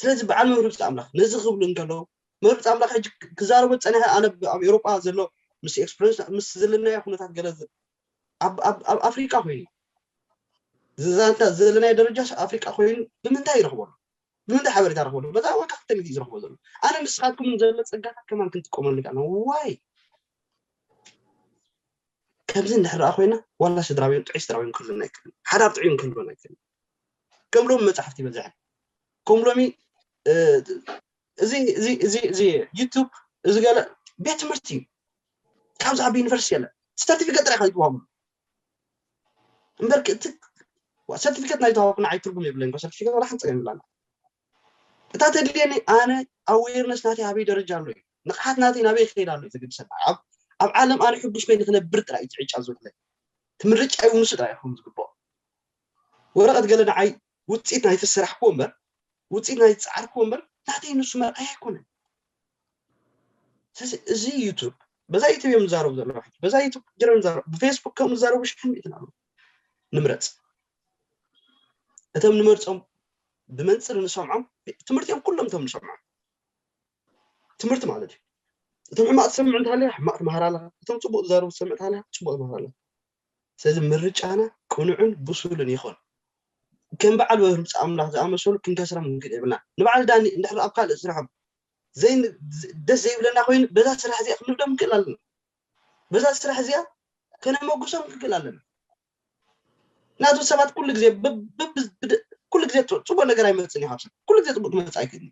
ስለዚ በዓል መምህር ብፃ ኣምላኽ ነዚ ክብሉ እንከለዉ መምህር ብፃ ኣምላኽ ሕጂ ክዛረቡ ፀኒሐ ኣነ ኣብ ኤውሮጳ ዘሎ ምስ ኤክስፐሪንስ ምስ ዘለናዮ ኩነታት ገለ ኣብ ኣፍሪቃ ኮይኑ ዘለናዮ ደረጃ ኣፍሪቃ ኮይኑ ብምንታይ ይረኽበሉ ብምንታይ ሓበሬታ ረኽበሉ በዛ ዋካ ክልተ ሚእቲ ዝረኽቦ ዘሎ ኣነ ንስኻትኩም ዘሎ ፀጋታት ከማን ክንጥቀመሉ ኢና ዋይ ከምዚ እንድሕር ኮይና ዋላ ስድራቤን ጥዑይ ስድራቤን ክህልወና ኣይክእልን ሓዳር ጥዑይ ክህልወና ኣይክእልን ከም ሎሚ መፅሓፍቲ ይበዝሐን ከም ሎሚ እዚ እዚ እዚ እዚ ዩቱብ እዚ ገለ ቤት ትምህርቲ እዩ ካብዚ ዓቢ ዩኒቨርሲቲ የለ ሰርቲፊኬት ጥራይ ካብ ይዋሙ እምበር እቲ ሰርቲፊኬት ናይ ተዋኩና ኣይ ትርጉም የብለኝ ሰርቲፊኬት ወላ ሓንቲ ጸገም ይብላና እታ ተድልየኒ ኣነ ኣዌርነስ ናተይ ኣበይ ደረጃ ኣሎ እዩ ንቕሓት ናተይ ናበይ ክኸይድ ኣሎ እዩ ዘገድሰና ኣብ ዓለም ኣነ ሕጉስ ኮይኑ ክነብር ጥራይ እዩ ትዕጫ ዝብለኝ ትምርጫ ይውንሱ ጥራይ ይኸውን ዝግብኦ ወረቐት ገለ ንዓይ ውፅኢት ናይቲ ዝሰራሕክዎ እምበር ውፅኢት ናይቲ ዝፀዓርክዎ እምበር ናተይ ንሱ መርኣያ ኣይኮነን ስለዚ እዚ ዩቱብ በዛ ዩቱብ እዮም ዝዛረቡ ዘለዉ ሕጂ በዛ ዩቱብ ጀርመን ዝዛረቡ ብፌስቡክ ከምኡ ዝዛረቡ ሽሕን ሚእትን ኣለዉ ንምረፅ እቶም ንመርፆም ብመንፅር ንሰምዖም ትምህርቲ እዮም ኩሎም እቶም ንሰምዖም ትምህርቲ ማለት እዩ እቶም ሕማቅ ትሰምዕ እንተሃለያ ሕማቅ ትመሃር ኣለካ እቶም ፅቡቅ ዝዛረቡ ትሰምዕ እንተሃለያ ፅቡቅ ትመሃር ኣለካ ስለዚ ምርጫና ቅኑዕን ብሱልን ይኹን ከም በዓል መምህር ብፃ ኣምላኽ ዝኣመሰሉ ክንከስሮም ክንክእል የብልና ንበዓል ዳኒ እንድሕር ኣብ ካልእ ስርሖም ደስ ዘይብለና ኮይኑ በዛ ስራሕ እዚኣ ክንብሎም ንክእል ኣለና በዛ ስራሕ እዚኣ ከነመጉሶም ክንክእል ኣለና ናቱ ሰባት ኩሉ ግዜ ኩሉ ግዜ ፅቡቅ ነገር ኣይመፅን እዩ ካብ ሰብ ኩሉ ግዜ ፅቡቅ ክመፅእ ኣይክእል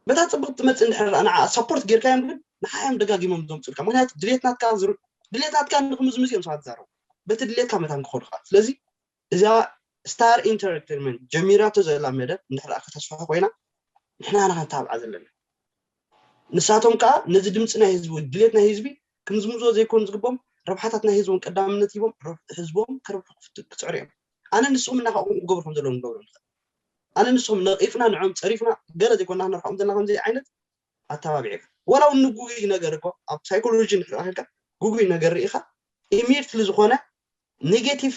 በታ ፅቡቅ ትመፅእ እንድሕር ንዓ ሰፖርት ጌርካዮም ግን ንዓዮም ደጋጊሞም ዘምፅልካ ምክንያቱ ድሌት ናትካ ድሌት ናትካ ንክምዝምዝ እዮም ሰባት ዝዛረቡ በቲ ድሌትካ መታን ክኸዱካ ስለዚ እዛ ስታር ኢንተርቴንመንት ጀሚራቶ ዘላ መደብ እንድሕር ከተስፍሖ ኮይና ንሕና ኢና ክንተባብዓ ዘለና ንሳቶም ከዓ ነዚ ድምፂ ናይ ህዝቢ ድሌት ናይ ህዝቢ ክምዝምዝዎ ዘይኮኑ ዝግቦም ረብሓታት ናይ ህዝቦም ቀዳምነት ሂቦም ህዝቦም ከረብሑ ክፅዕሩ እዮም ኣነ ንስኹም እናካኹም ክገብሩ ከም ዘለዎም ንገብሩ ንኽእል ኣነ ንስኹም ነቒፍና ንዖም ፀሪፍና ገለ ዘይኮና ክንረብሖም ዘለና ከምዚ ዓይነት ኣተባቢዕካ ወላ እውን ንጉጉይ ነገር እኮ ኣብ ሳይኮሎጂ ንክልካ ጉጉይ ነገር ርኢካ ኢሚድትሊ ዝኾነ ኔጌቲቭ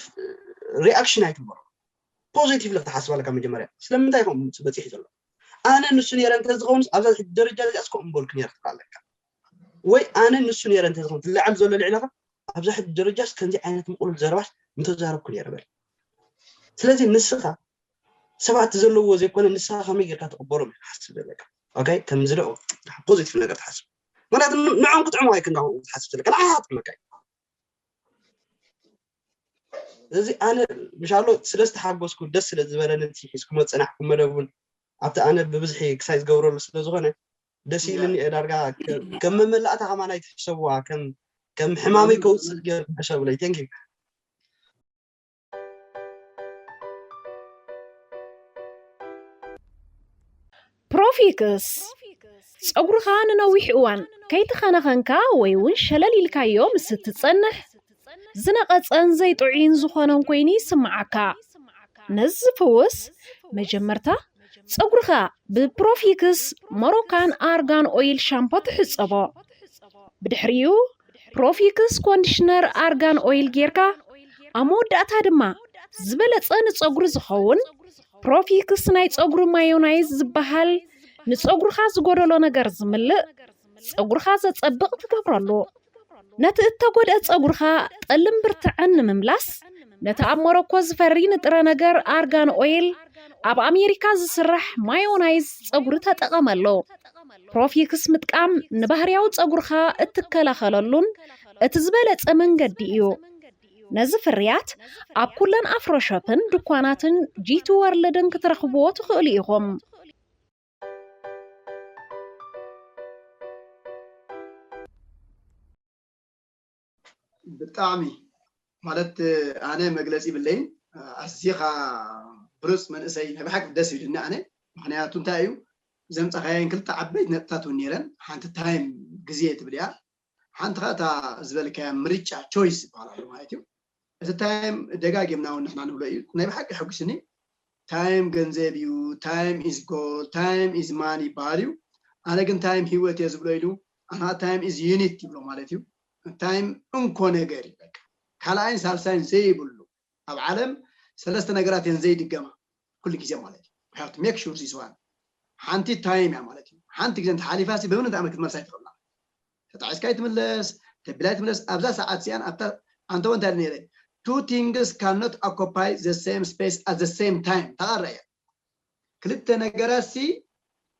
ሪኣክሽን ኣይትግበሮ ፖዚቲቭ ክትሓስብ ኣለካ መጀመርያ ስለምንታይ ከም በፂሑ ዘሎ ኣነ ንሱ ነረ እንተዝኸውን ኣብዛ ደረጃ እዚኣ እስከ እምበልኩ ነረ ትብላ ኣለካ ወይ ኣነ ንሱ ነረ እንተዝኸውን ትለዓል ዘሎ ልዕለካ ኣብዛ ሕጂ ደረጃስ ከምዚ ዓይነት ምቁሉል ዘረባስ ምተዛረብኩ ነረ በል ስለዚ ንስኻ ሰባት ዘለውዎ ዘይኮነ ንስኻ ከመይ ጌርካ ትቕበሎም ሓስብ ዘለካ ኦኬ ከምዚ ደኦ ፖዚቲቭ ነገር ትሓስብ ምክንያቱ ንዖም ክጥዕሙ ኣይክንዳኹ ትሓስብ ዘለካ ንዓኻ ጥዕመካ እዩ እዚ ኣነ ምሻሎ ስለ ዝተሓጎስኩ ደስ ስለ ዝበለኒ እቲ ሒዝኩሞ ዝፀናሕኩም መደብ እውን ኣብቲ ኣነ ብብዝሒ ክሳይ ዝገብረሉ ስለ ዝኾነ ደስ ኢልኒ እየ ዳርጋ ከም መመላእታ ከማን ኣይትሕሰብዋ ከም ከም ሕማመይ ከውፅእ ገይርኩም ሕሰብለይ thank you ፕሮፊክስ ጸጉርኻ ንነዊሕ እዋን ከይተኸናኸንካ ወይ እውን ሸለል ኢልካዮ ምስ እትጸንሕ፣ ዝነቐጸን ዘይጥዑይን ዝኾነን ኮይኑ ይስምዓካ። ነዚ ዝፍውስ፣ መጀመርታ ጸጉርኻ ብፕሮፊክስ ሞሮካን ኣርጋን ኦይል ሻምፖ ትሕጸቦ። ብድሕሪኡ ፕሮፊክስ ኮንዲሽነር ኣርጋን ኦይል ጌርካ፣ ኣብ መወዳእታ ድማ ዝበለጸ ንጸጉሪ ዝኸውን ፕሮፊክስ ናይ ጸጉሪ ማዮናይዝ ዝበሃል ንጸጉርኻ ዝጎደሎ ነገር ዝምልእ፣ ጸጉርኻ ዘጸብቕ ትገብረሉ። ነቲ እተጎድአ ጸጉርኻ ጠልን ብርትዐን ንምምላስ፣ ነቲ ኣብ ሞሮኮ ዝፈሪ ንጥረ ነገር ኣርጋን ኦይል፣ ኣብ ኣሜሪካ ዝስራሕ ማዮናይዝ ጸጉሪ ተጠቐመሉ። ፕሮፊክስ ምጥቃም ንባህርያዊ ጸጉርኻ እትከላኸለሉን እቲ ዝበለጸ መንገዲ እዩ። ነዚ ፍርያት ኣብ ኩለን ኣፍሮ ሾፕን ድኳናትን ጂቲ ወርልድን ክትረኽብዎ ትኽእሉ ኢኹም። ብጣዕሚ ማለት ኣነ መግለፂ ይብለይን። ኣዚኻ ብሉፅ መንእሰይ፣ ናይ ብሓቂ ደስ ይብልኒ ኣነ። ምክንያቱ እንታይ እዩ፣ ዘምፃኻየን ክልተ ዓበይቲ ነጥብታት እውን ነይረን። ሓንቲ ታይም፣ ግዜ ትብል እያ። ሓንቲ ከዓ እታ ዝበልካያ ምርጫ፣ ቾይስ ይበሃል ኣሎ ማለት እዩ። እቲ ታይም ደጋጊምና እውን ንሕና ንብሎ እዩ። ናይ ብሓቂ የሐጉስኒ። ታይም ገንዘብ እዩ፣ ታይም ኢዝ ጎል፣ ታይም ኢዝ ማኒ ይበሃል እዩ። ኣነ ግን ታይም ህይወት እየ ዝብሎ ኢሉ፣ ኣና ታይም ኢዝ ዩኒት ይብሎ ማለት እዩ። ታይም እንኮ ነገር እዩ፣ በቃ ካልኣይን ሳልሳይን ዘይብሉ። ኣብ ዓለም ሰለስተ ነገራት እየን ዘይድገማ ኩሉ ግዜ ማለት እዩ። We have to make sure this one። ሓንቲ ታይም እያ ማለት እዩ። ሓንቲ ግዜ እንተሓሊፋ ሲ ብምንም ተኣምር ክትመልሳ ኣይትኽእላ። ተጣዒስካ ኣይትምለስ፣ ተቢላ ኣይትምለስ። ኣብዛ ሰዓት እዚኣን ኣብታ ኣንተወ እንታይ ኢለ ነይረ? Two things cannot occupy the same space at the same time። ተቓራ እያ። ክልተ ነገራት ሲ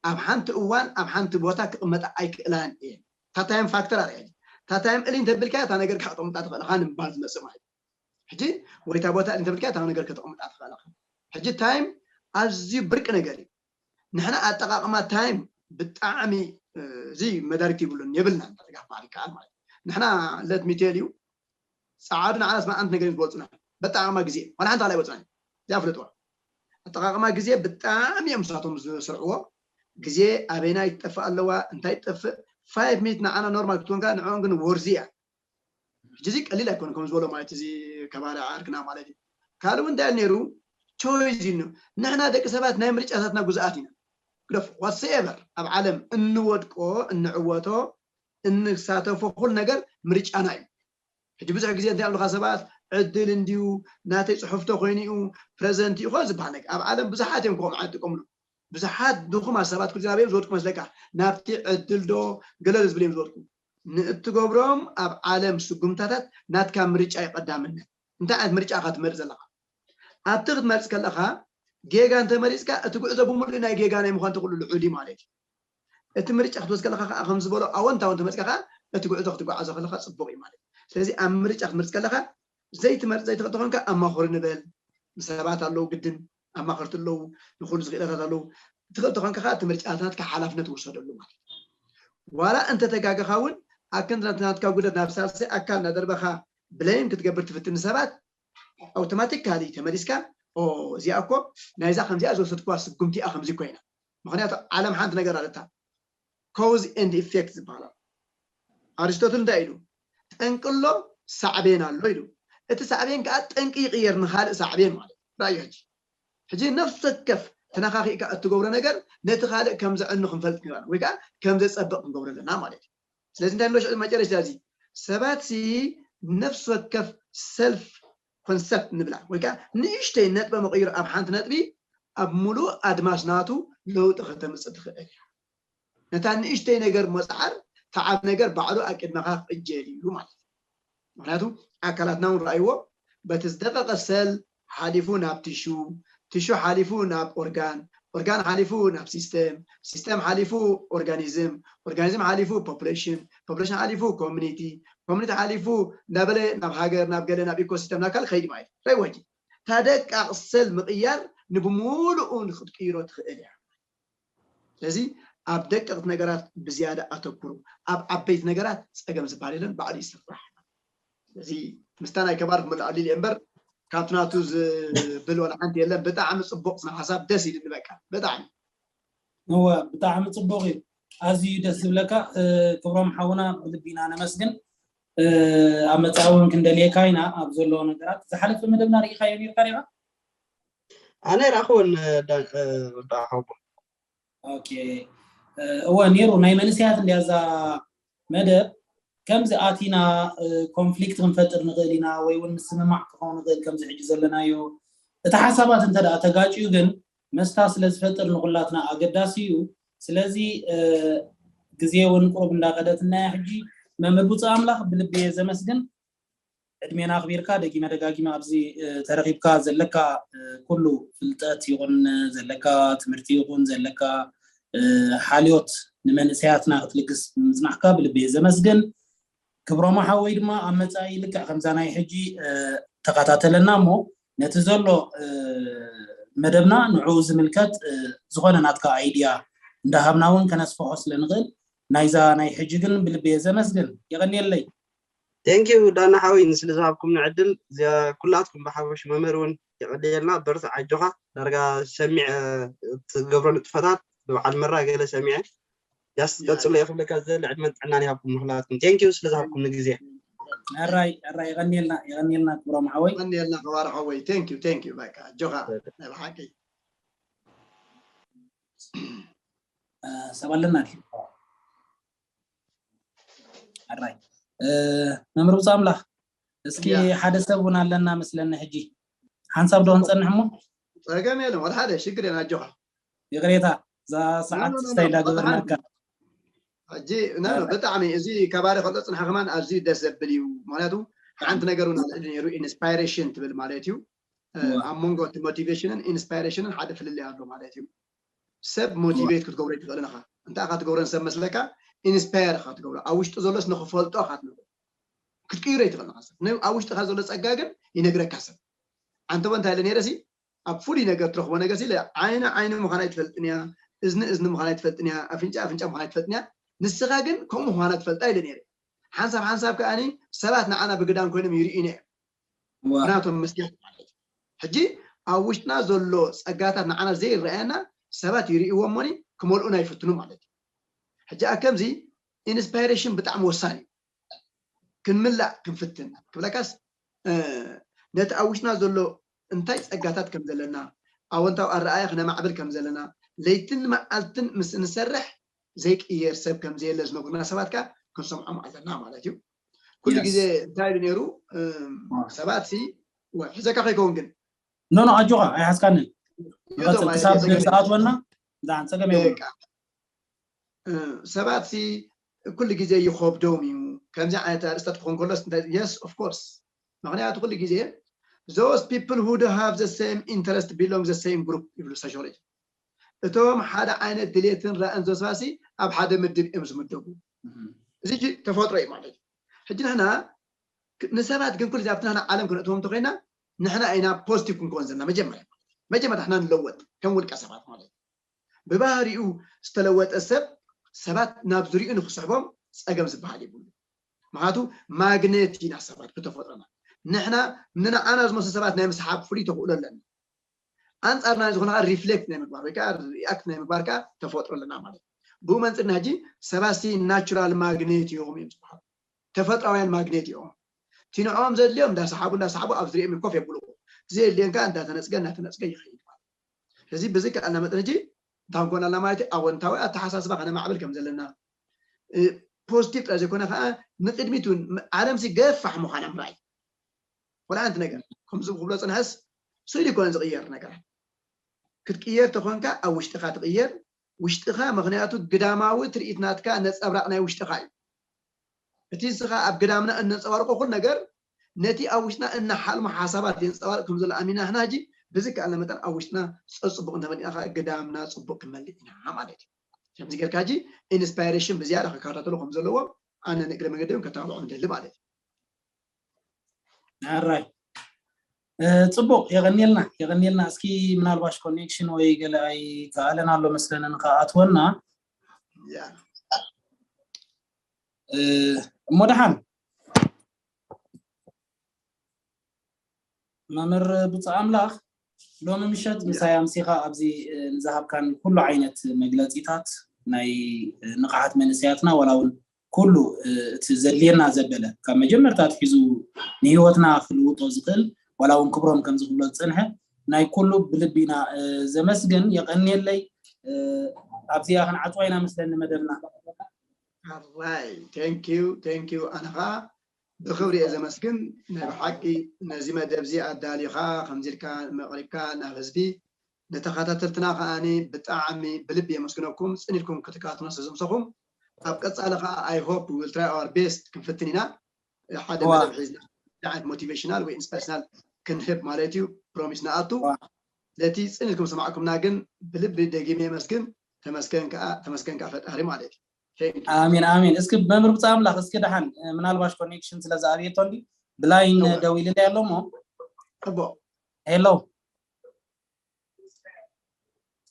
ኣብ ሓንቲ እዋን ኣብ ሓንቲ ቦታ ክቕመጣ ኣይክእላን እየን። እታ ታይም ፋክተር ኣርያ። እታ ታይም እሊ እንተብልካ እታ ነገር ከተቕምጣ ትኽእል ኢኻ ንምባል ዝመጽእ ማለት እዩ። ሕጂ ወይ እታ ቦታ እሊ እንተብልካ እታ ነገር ከተቕምጣ ትኽእል ኢኻ። ሕጂ ታይም ኣዝዩ ብርቂ ነገር እዩ። ንሕና ኣጠቓቕማ ታይም ብጣዕሚ፣ እ፣ እዚ መዳርግቲ ይብሉን የብልናን፣ ተጋፍ ባህል ይከኣል ማለት እዩ። ንሕና let me tell you፣ ጸዓዱ ንዓናስ መዓንት ነገር እዮም ዝወጹና። በጣም ኣጠቓቕማ ግዜ ዋላ ሓንቲ ካልኣይ ወጽና እዚኣ ፍለጥዋ። ኣጠቓቕማ ግዜ ብጣዕሚ እዮም ንሳቶም ዝስርዕዎ። ግዜ ኣበይና ይትጠፍእ ኣለዋ፣ እንታይ ትጠፍእ፣ ፋይቭ ሚኒት ንዓና ኖርማል ክትኮንካ ንዕኦም ግን ወርዚ እያ። ሕጂ እዚ ቀሊል ኣይኮነ ከም ዝበሎ ማለት እዚ ከባሪ ዓርክና ማለት እዩ። ካልእ እውን እንታይ ነይሩ፣ ቾይዝ እዩ። ንሕና ደቂ ሰባት ናይ ምርጫታትና ግዙኣት ኢና። ግደፍ ዋትስኤቨር ኣብ ዓለም እንወድቆ፣ እንዕወቶ፣ እንሳተፎ ኩሉ ነገር ምርጫና እዩ። ሕጂ ብዙሕ ግዜ እንታይ ይብሉኻ ሰባት፣ ዕድል እንድዩ፣ ናተይ ፅሑፍቶ ኮይኑ እዩ፣ ፕረዘንት እዩ፣ ኮ ዝበሃል ነገር ኣብ ዓለም ብዙሓት እዮም ከምኡ ዓይነት ይጥቀምሉ። ብዙሓት ድኹማት ሰባት ኩሉ ግዜ ናበይ እዮም ዝወድቁ መስለካ? ናብቲ ዕድል ዶ ገለ ዝብል እዮም ዝወድቁ። ንእትገብሮም ኣብ ዓለም ስጉምታታት ናትካ ምርጫ እዩ ቀዳምነት። እንታይ ዓይነት ምርጫ ኢኻ ትመርጽ ዘለኻ? ኣብቲ ክትመርጽ ከለኻ ጌጋ እንተመሪጽካ እቲ ጉዕዞ ብምሉእ ናይ ጌጋ ናይ ምዃን ተኽእሎ ልዑል እዩ ማለት እዩ። እቲ ምርጫ ክትወስድ ከለኻ ከዓ ከም ዝበሎ ኣወንታዊ እንተመርጽካ ከዓ እቲ ጉዕዞ ክትጓዓዞ ከለኻ ጽቡቕ እዩ ማለት እዩ። ስለዚ ኣብ ምርጫ ክትመርጽ ከለኻ ዘይትመርጽ ዘይትኽእል ተኾንካ ኣማኽሩ ንበል። ንሰባት ኣለዉ ግድን ኣማኸርቲ ኣለዉ፣ ንኹሉ ዝኽእለታት ኣለዉ። ትኽእል ተኾንካ ከዓ እቲ ምርጫ ናትካ ሓላፍነት ውሰደሉ ማለት እዩ። ዋላ እንተተጋገኻ እውን ኣብ ክንዲ ናትካ ጉደት ናብ ሳልሳይ ኣካል እናደርበኻ ብለይም ክትገብር ትፍትን ንሰባት ኣውቶማቲካሊ ተመሊስካ ኦ እዚኣ እኮ ናይዛ ከምዚኣ ዝወሰድክዋ ስጉምቲ እያ ከምዚ ኮይና። ምክንያቱ ዓለም ሓንቲ ነገር ኣለታ ኮዝ ኤንድ ኢፌክት ዝበሃል ኣሎ። ኣሪስቶትል እንታይ ኢሉ? ጠንቂ ኣሎ ሳዕቤን ኣሎ ኢሉ። እቲ ሳዕቤን ከዓ ጠንቂ ይቕየር ንካልእ ሳዕቤን ማለት እዩ። ራእዩ ሕጂ ሕጂ ነፍሲ ወከፍ ተነኻኺእካ እትገብሮ ነገር ነቲ ካልእ ከም ዘዕኑ ክንፈልጥ ንኽእል ወይ ከዓ ከም ዘጸብቕ ክንገብሮ ኣለና ማለት እዩ። ስለዚ እንታይ ንብሎ ሽዑ መጨረሽታ እዚ ሰባት ሲ ነፍሲ ወከፍ ሰልፍ ኮንሰፕት ንብላ ወይ ከዓ ንእሽተይ ነጥበ መቐይሮ ኣብ ሓንቲ ነጥቢ ኣብ ሙሉእ ኣድማስ ናቱ ለውጢ ከተምፅእ ትኽእል እያ። ነታ ንእሽተይ ነገር መፅዓር ተዓብ ነገር ባዕሉ ኣብ ቅድመኻ ክዕጀል እዩ ማለት እዩ። ምክንያቱ ኣካላትና እውን ረኣይዎ በቲ ዝደቀቀ ሰል ሓሊፉ ናብ ቲሹ፣ ቲሹ ሓሊፉ ናብ ኦርጋን፣ ኦርጋን ሓሊፉ ናብ ሲስተም፣ ሲስተም ሓሊፉ ኦርጋኒዝም፣ ኦርጋኒዝም ሓሊፉ ፖፑሌሽን፣ ፖፑሌሽን ሓሊፉ ኮሚኒቲ፣ ኮሚኒቲ ሓሊፉ እንዳበለ ናብ ሃገር፣ ናብ ገለ፣ ናብ ኢኮሲስተም፣ ናብ ካልእ ከይዲ ማለት እዩ። ረይወጂ እታ ደቃቕ ሰል ምቕያር ንብሙሉኡ ንክትቅይሮ ትኽእል እያ። ስለዚ ኣብ ደቀቕቲ ነገራት ብዝያዳ ኣተኩሩ። ኣብ ዓበይቲ ነገራት ጸገም ዝበሃል የለን፣ ባዕሉ ይስራሕ። ስለዚ ምስታ ናይ ከባር ክምልኣሉ ኢለ እምበር ካብቲ ናቱ ዝብል ዋላ ሓንቲ የለን። ብጣዕሚ ጽቡቕ ስነ ሓሳብ፣ ደስ ኢሉኒ በቃ ብጣዕሚ። እወ ብጣዕሚ ጽቡቕ እዩ። ኣዝዩ ደስ ዝብለካ። ክብሮም ሓውና ብልቢ ኢና ነመስግን። ኣብ መጻኢ እውን ክንደልየካ ኢና ኣብ ዘለዎ ነገራት። ዝሓለፈ መደብና ርኢኻዮ ነርካ ዲኻ? ኣነ ራኹን ዳሓቦ። ኦኬ። እወ፣ ነይሩ ናይ መንእሰያት እንዲያ እዛ መደብ። ከምዚ ኣቲና ኮንፍሊክት ክንፈጥር ንኽእል ኢና ወይ እውን ምስምማዕ ክኸውን ንኽእል ከምዚ ሕጂ ዘለናዮ። እቲ ሓሳባት እንተ ደኣ ተጋጭዩ ግን መስታ ስለ ዝፈጥር ንኹላትና ኣገዳሲ እዩ። ስለዚ ግዜ እውን ቁሩብ እንዳኸደትና እያ ሕጂ። መምህር ብፁዕ ኣምላኽ ብልቢ እየ ዘመስግን። ዕድሜና ኣኽቢርካ ደጊመ ደጋጊመ ኣብዚ ተረኺብካ ዘለካ ኩሉ ፍልጠት ይኹን ዘለካ ትምህርቲ ይኹን ዘለካ ሓልዮት ንመንእሰያትና ክትልግስ ብምጽናሕካ ብልቢ እየ ዘመስግን። ክብሮም ሓወይ ድማ ኣብ መጻኢ ልክዕ ከምዛ ናይ ሕጂ ተኸታተለና እሞ ነቲ ዘሎ መደብና ንዕኡ ዝምልከት ዝኾነ ናትካ ኣይድያ እንዳሃብና እውን ከነስፍሖ ስለ ንኽእል ናይዛ ናይ ሕጂ ግን ብልቢ እየ ዘመስግን። የቐንየለይ። Thank you ዳና ሓወይ ንስለ ዝሃብኩም ንዕድል። ኩላትኩም ብሓፈሽ መምህር እውን የቐንየልና። በርትዕ ኣጆኻ። ዳርጋ ሰሚዐ ትገብሮ ንጥፈታት ብበዓል መራ ገለ ሰሚዐ ያስ ቀጽሎ ይኽብለካ ዘለ ዕድመን ጥዕናን ይሃብኩም ንኹላትኩም። Thank you ስለ ዝሃብኩም ንግዜ። ኣራይ ኣራይ የቐንየልና የቐንየልና ክብሮም ሓወይ። ቀንየልና ክባር ሓወይ። Thank you thank you በቃ ኣጆኻ ናይ ብሓቂ ሰብ ኣለና ድዩ? ኣራይ መምህር ብፁዕ ኣምላኽ እስኪ ሓደ ሰብ እውን ኣለና መስለኒ ሕጂ ሓንሳብ ዶ ክንጸንሕ እሞ? ጸገም የለን ወላ ሓደ ሽግር የለን ኣጆኻ። ይቕሬታ እዛ ሰዓት ስታይ እንዳገበርናካ ሕጂ ብጣዕሚ እዚ ከባሪ ከሎ ጽንሓ ከማን ኣዝዩ ደስ ዘብል እዩ። ምክንያቱ ሓንቲ ነገር እውን ኣልዕሊ ነይሩ ኢንስፓይሬሽን ትብል ማለት እዩ። ኣብ መንጎ እቲ ሞቲቬሽንን ኢንስፓይሬሽንን ሓደ ፍልልይ ኣሎ ማለት እዩ። ሰብ ሞቲቬት ክትገብሮ ይትኽእል ኢኻ። እንታይ ኢኻ ትገብረን ሰብ መስለካ? ኢንስፓየር ኢኻ ትገብሮ። ኣብ ውሽጡ ዘሎስ ንኽፈልጦ ኢኻ ትነግሮ። ክትቅይሮ ይትኽእል ኢኻ ሰብ። ኣብ ውሽጥኻ ዘሎ ጸጋ ግን ይነግረካ ሰብ። ኣንተቦ እንታይ ኢለ ነይረ ሲ ኣብ ፍሉይ ነገር ትረኽቦ ነገር ሲ ዓይኒ ዓይኒ ምዃና ኣይትፈልጥን እያ፣ እዝኒ እዝኒ ምዃና ኣይትፈልጥን እያ፣ ኣፍንጫ ኣፍንጫ ምዃና ኣይትፈልጥን እያ። ንስኻ ግን ከምኡ ምዃና ትፈልጣ ኢለ ነይረ። ሓንሳብ ሓንሳብ ከኣኒ ሰባት ንዓና ብግዳም ኮይኖም ይርእዩና እዮም። ናቶም መስትያት ማለት እዩ። ሕጂ ኣብ ውሽጥና ዘሎ ጸጋታት ንዓና ዘይረኣየና ሰባት ይርእይዎ እሞኒ ክመልኡና ይፍትኑ ማለት እዩ። ሕጂ ኣብ ከምዚ ኢንስፓይሬሽን ብጣዕሚ ወሳኒ እዩ። ክንምላእ ክንፍትን ክብለካስ ነቲ ኣብ ውሽጥና ዘሎ እንታይ ጸጋታት ከም ዘለና ኣወንታዊ ኣረኣያ ክነማዕብል ከም ዘለና ለይትን መዓልትን ምስ እንሰርሕ ዘይቅየር ሰብ ከም ዘየለ ዝነግሩና ሰባት ከኣ ክንሰምዖም ኣለና ማለት እዩ። ኩሉ ግዜ እንታይ ኢሉ ነይሩ ሰባት ሲ ሕዘካ ከይከውን ግን ኖ ኖ ኣጆኻ ኣይሓዝካንን ይቐጽል ክሳብ ሰዓት ወና ዛን ጸገም የብሉ ሰባት ሲ ኩሉ ግዜ ይኸብዶም እዩ ከምዚ ዓይነት ኣርእስታት ክኾን ከሎስ yes of course ምክንያቱ ኩሉ ግዜ those people who do have the same interest belong the same group ይብሉ sociology እቶም ሓደ ዓይነት ድሌትን ራእን ዘስባሲ ኣብ ሓደ ምድብ እዮም ዝምደቡ። እዚ ተፈጥሮ እዩ ማለት እዩ። ሕጂ ንሕና ንሰባት ግን ኩሉ ኣብቲ ንሕና ዓለም ክንእትዎም እንተኮይና ንሕና ኢና ፖዚቲቭ ክንከውን ዘለና መጀመርያ መጀመርያ ንሕና ንለወጥ ከም ውልቀ ሰባት ማለት እዩ። ብባህሪኡ ዝተለወጠ ሰብ ሰባት ናብ ዝሪኡ ንክስሕቦም ፀገም ዝበሃል ይብሉ። ምክንያቱ ማግኔት ኢና ሰባት ብተፈጥሮና ንሕና ንንዓና ዝመስሉ ሰባት ናይ ምስሓብ ፍሉይ ተኽእሎ ኣለና። ኣንፃር ናይ ዝኾነ ሪፍሌክት ናይ ምግባር ወይ ከዓ ሪኣክት ናይ ምግባር ከዓ ተፈጥሮ ኣለና ማለት እዩ። ብኡ መንፅር ናይ ሕጂ ሰባት ሲ ናቹራል ማግኔት እዮም እዮም ዝበሃሉ ተፈጥራውያን ማግኔት እዮም። እቲ ንዕኦም ዘድልዮም እንዳሰሓቡ እንዳሰሓቡ ኣብ ዝሪኦም ኮፍ የብልዎ እቲ ዘየድልዮም ከዓ እንዳተነፅገ እንዳተነፅገ ይኸይድ ማለት እዚ ብዝከኣልና መጠን ሕጂ እንታይ ክንኮን ኣለና ማለት እዩ ኣወንታዊ ኣተሓሳስባ ከነማዕብል ከም ዘለና ፖዚቲቭ ጥራይ ዘይኮነ ከዓ ንቅድሚት እውን ዓለም ሲ ገፋሕ ምዃና ምርኣይ ወላ ሓንቲ ነገር ከምዚ ክብሎ ፅንሐስ ስእሊ ይኮነ ዝቕየር ነገራት ክትቅየር ተኾንካ ኣብ ውሽጥኻ ትቕየር ውሽጥኻ ምክንያቱ ግዳማዊ ትርኢት ናትካ ነፀብራቕ ናይ ውሽጥኻ እዩ እቲ ንስኻ ኣብ ግዳምና እነፀባርቆ ኩሉ ነገር ነቲ ኣብ ውሽጥና እነሓልሞ ሓሳባት የንፀባርቅ ከም ዘሎ ኣሚና ህና ሕጂ ብዝከኣለ መጠን ኣብ ውሽጥና ፀፅቡቕ እንተመሊእና ከዓ ግዳምና ፅቡቅ ክንመልእ ኢና ማለት እዩ ከምዚ ጌርካ ሕጂ ኢንስፓይሬሽን ብዝያዳ ክከታተሉ ከም ዘለዎ ኣነ ንእግረ መገደም ከተባብዖም ደሊ ማለት እዩ ኣራይ ፅቡቅ የቀኒልና የቀኒልና እስኪ ምናልባሽ ኮኔክሽን ወይ ገለ ኣይከኣለን ኣሎ መስለኒ ንከኣትወና እሞ ደሓን መምህር ብፁዕ ኣምላኽ ሎሚ ምሸት ምሳይ ኣምሲኻ ኣብዚ ንዝሃብካን ኩሉ ዓይነት መግለፂታት ናይ ንቕሓት መንእሰያትና ዋላ እውን ኩሉ እቲ ዘድልየና ዘበለ ካብ መጀመርታ ኣትሒዙ ንህይወትና ክልውጦ ዝኽእል ዋላ እውን ክብሮም ከምዚ ክብሎ ዝፀንሐ ናይ ኩሉ ብልቢ ኢና ዘመስግን። የቐንየለይ። ኣብዚኣ ክንዓፅዋ ኢና መስለኒ መደብና። ራይ ቴንኪዩ ቴንኪዩ። ኣነ ከዓ ብክብሪ እየ ዘመስግን። ናይ ብሓቂ ነዚ መደብ እዚ ኣዳሊኻ ከምዚ ኢልካ መቕሪብካ ናብ ህዝቢ ንተኸታተልትና ከዓኒ ብጣዕሚ ብልቢ የመስግነኩም። ፅን ኢልኩም ክትከታተሉና ስለዘምሰኹም ኣብ ቀፃሊ ከዓ I hope we will try our best ክንፍትን ኢና። ሓደ መደብ ሒዝና ዓይነት ሞቲቬሽናል ወይ ኢንስፓሬሽናል ክንህብ ማለት እዩ። ፕሮሚስ ንኣቱ። ስለቲ ፅን ኢልኩም ሰማዕኩምና ግን ብልቢ ደጊመ የመስግን። ተመስገን ከዓ ተመስገን ከዓ ፈጣሪ ማለት እዩ። ኣሜን ኣሜን። እስኪ መምህር ብፃ ኣምላኽ እስኪ ደሓን ምናልባሽ ኮኔክሽን ስለ ዝኣብየቶ እንዲ ብላይን ደዊልለ ኣሎ ሞ ፅቡቅ ሄሎ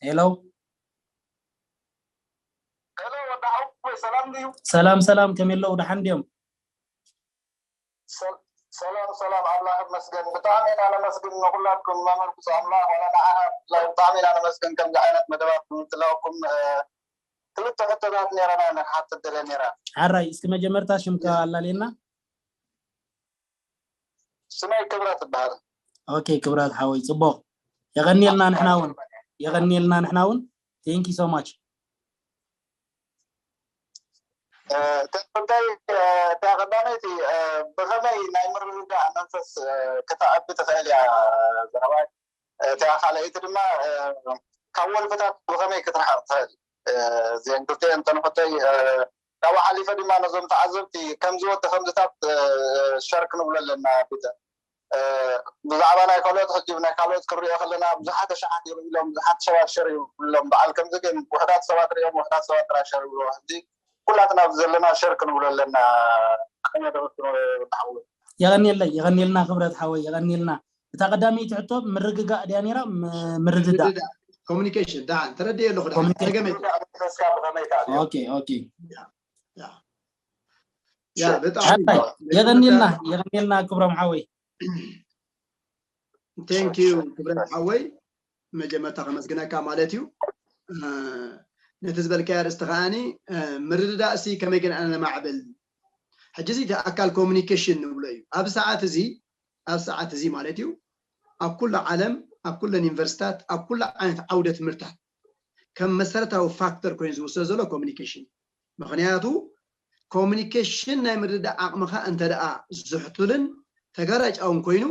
ሄሎ ሄሎ ወዲ ሓወይ ሰላም ድዩ? ሰላም ሰላም ከመይ ኣለዉ ደሓን ድዮም? ሰላም ሰላም ኣምላኽ ይመስገን። ብጣዕሚ ኢና ነመስግን ንኩላትኩም መምህር ብፁዕ ኣምላኽ ዋላ ንዓኻ ብፍላይ ብጣዕሚ ኢና ነመስግን ከምዚ ዓይነት መደባት ብምድላውኩም። ክልተ ሕቶታት ነይረና ንክሓትት ደለ ነይራ። ሓራይ እስኪ መጀመርታ ሽምካ ኣላለየና። ስመይ ክብረት ይበሃል። ኦኬ ክብረት ሓወይ ፅቡቅ የቀንየልና ንሕና እውን የቀንየልና ንሕና እውን thank you so much። እቲ ጉዳይ እታ ቀዳመይቲ ብኸመይ ናይ ምርድዳእ መንፈስ ከተዕቢ ትኽእል እያ ዘረባይ። እታ ካልኣይቲ ድማ ካብ ወልፍታት ብኸመይ ክትርሓቕ ትኽእል። እዚአን ክልቲአን እተን ሕቶይ ካብኡ ሓሊፈ ድማ ነዞም ተዓዘብቲ ከምዚ ወዲ ከምዚታት ሸር ክንብሎ ኣለና ቢተ ብዛዕባ ናይ ካልኦት ሕጂ ናይ ካልኦት ክንሪኦ ከለና ብዙሓት ኣሽሓት ይርእሎም ብዙሓት ሰባት ሸር ይብሎም በዓል ከምዚ ግን ውሕዳት ሰባት ሪኦም ውሕዳት ሰባት ጥራይ ሸር ይብሎ ሕጂ ኩላትና ኣብዚ ዘለና ሸር ክንብሎ ኣለና። ቀኛ ደበትኖ ወዲ ሓወይ የቐንየለይ የቐንየልና ክብረት ሓወይ የቐንየልና። እታ ቀዳመይቲ ሕቶ ምርግጋእ ድያ ነይራ? ምርድዳእ ኮሚኒኬሽን ደሓን ተረድየ ኣለኹ። ደሓን ተገመ ኦኬ ኦኬ። የቐንየልና የቐንየልና ክብሮም ሓወይ። ቴንኪዩ ክብረት ሓወይ መጀመርታ ከመስግነካ ማለት እዩ። ነቲ ዝበልካዮ ኣርእስቲ ከዓኒ ምርድዳእ ሲ ከመይ ገይርና ነማዕብል ሕጂ እዚ ኣካል ኮሚኒኬሽን ንብሎ እዩ። ኣብ ሰዓት እዚ ኣብ ሰዓት እዚ ማለት እዩ ኣብ ኩሉ ዓለም ኣብ ኩለን ዩኒቨርሲታት ኣብ ኩሉ ዓይነት ዓውደ ትምህርታት ከም መሰረታዊ ፋክተር ኮይኑ ዝውሰድ ዘሎ ኮሚኒኬሽን እዩ። ምክንያቱ ኮሚኒኬሽን ናይ ምርድዳእ ዓቕምኻ እንተ ደኣ ዝሕቱልን ተጋራጫውን ኮይኑ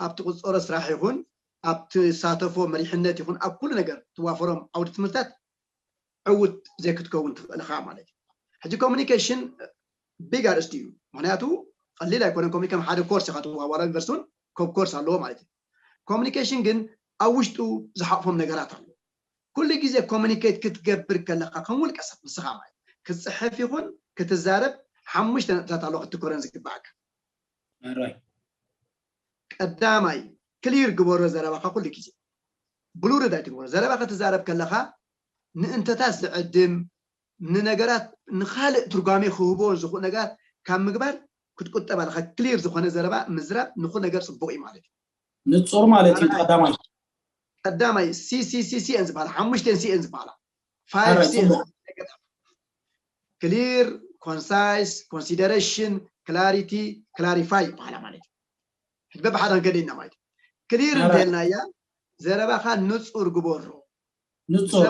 ኣብቲ ቁፀሮ ስራሕ ይኹን ኣብ ትሳተፎ መሪሕነት ይኹን ኣብ ኩሉ ነገር ትዋፈሮም ዓውዲ ትምህርታት ዕውት ዘይክትከውን ትኽእል ኢኻ ማለት እዩ። ሕጂ ኮሚኒኬሽን ቢግ ኣርእስቲ እዩ። ምክንያቱ ቀሊል ኣይኮነን። ኮሚኒ ከም ሓደ ኮርስ ኢኻ ትዋዋላ ዩኒቨርሲቲ እውን ኮብ ኮርስ ኣለዎ ማለት እዩ። ኮሚኒኬሽን ግን ኣብ ውሽጡ ዝሓቕፎም ነገራት ኣለዎ። ኩሉ ግዜ ኮሚኒኬት ክትገብር ከለካ ከም ውልቀ ሰብ ንስኻ ማለት ክትፅሕፍ ይኹን ክትዛረብ ሓሙሽተ ነጥብታት ኣለዎ ክትትኮረን ዝግባኣካ። ቀዳማይ ክሊር ግበሮ ዘረባኻ ኩሉ ግዜ ብሉርድ ኣይትግበሮ። ዘረባ ክትዛረብ ከለካ ንእንተታት ዝዕድም ንነገራት ንካልእ ትርጓሜ ክህቦ ዝኽእሉ ነገራት ካብ ምግባር ክትቁጠብ ኣለካ። ክሊር ዝኾነ ዘረባ ምዝራብ ንኹ ነገር ፅቡቅ እዩ ማለት እዩ። ንፁር ማለት እዩ። ቀዳማይ ቀዳማይ ሲሲሲሲኤን ዝበሃላ ሓሙሽተን ሲኤን ዝበሃላ ፋይቭ ሲኤን ክሊር ኮንሳይስ ኮንሲደሬሽን ክላሪቲ ክላሪፋይ ይበሃላ ማለት እዩ። ሕጂ በብሓደ ክንከደ ኢና ማለት እዩ። ክሊር እንተልናያ ዘረባኻ ንፁር ግበሮ። ንፁር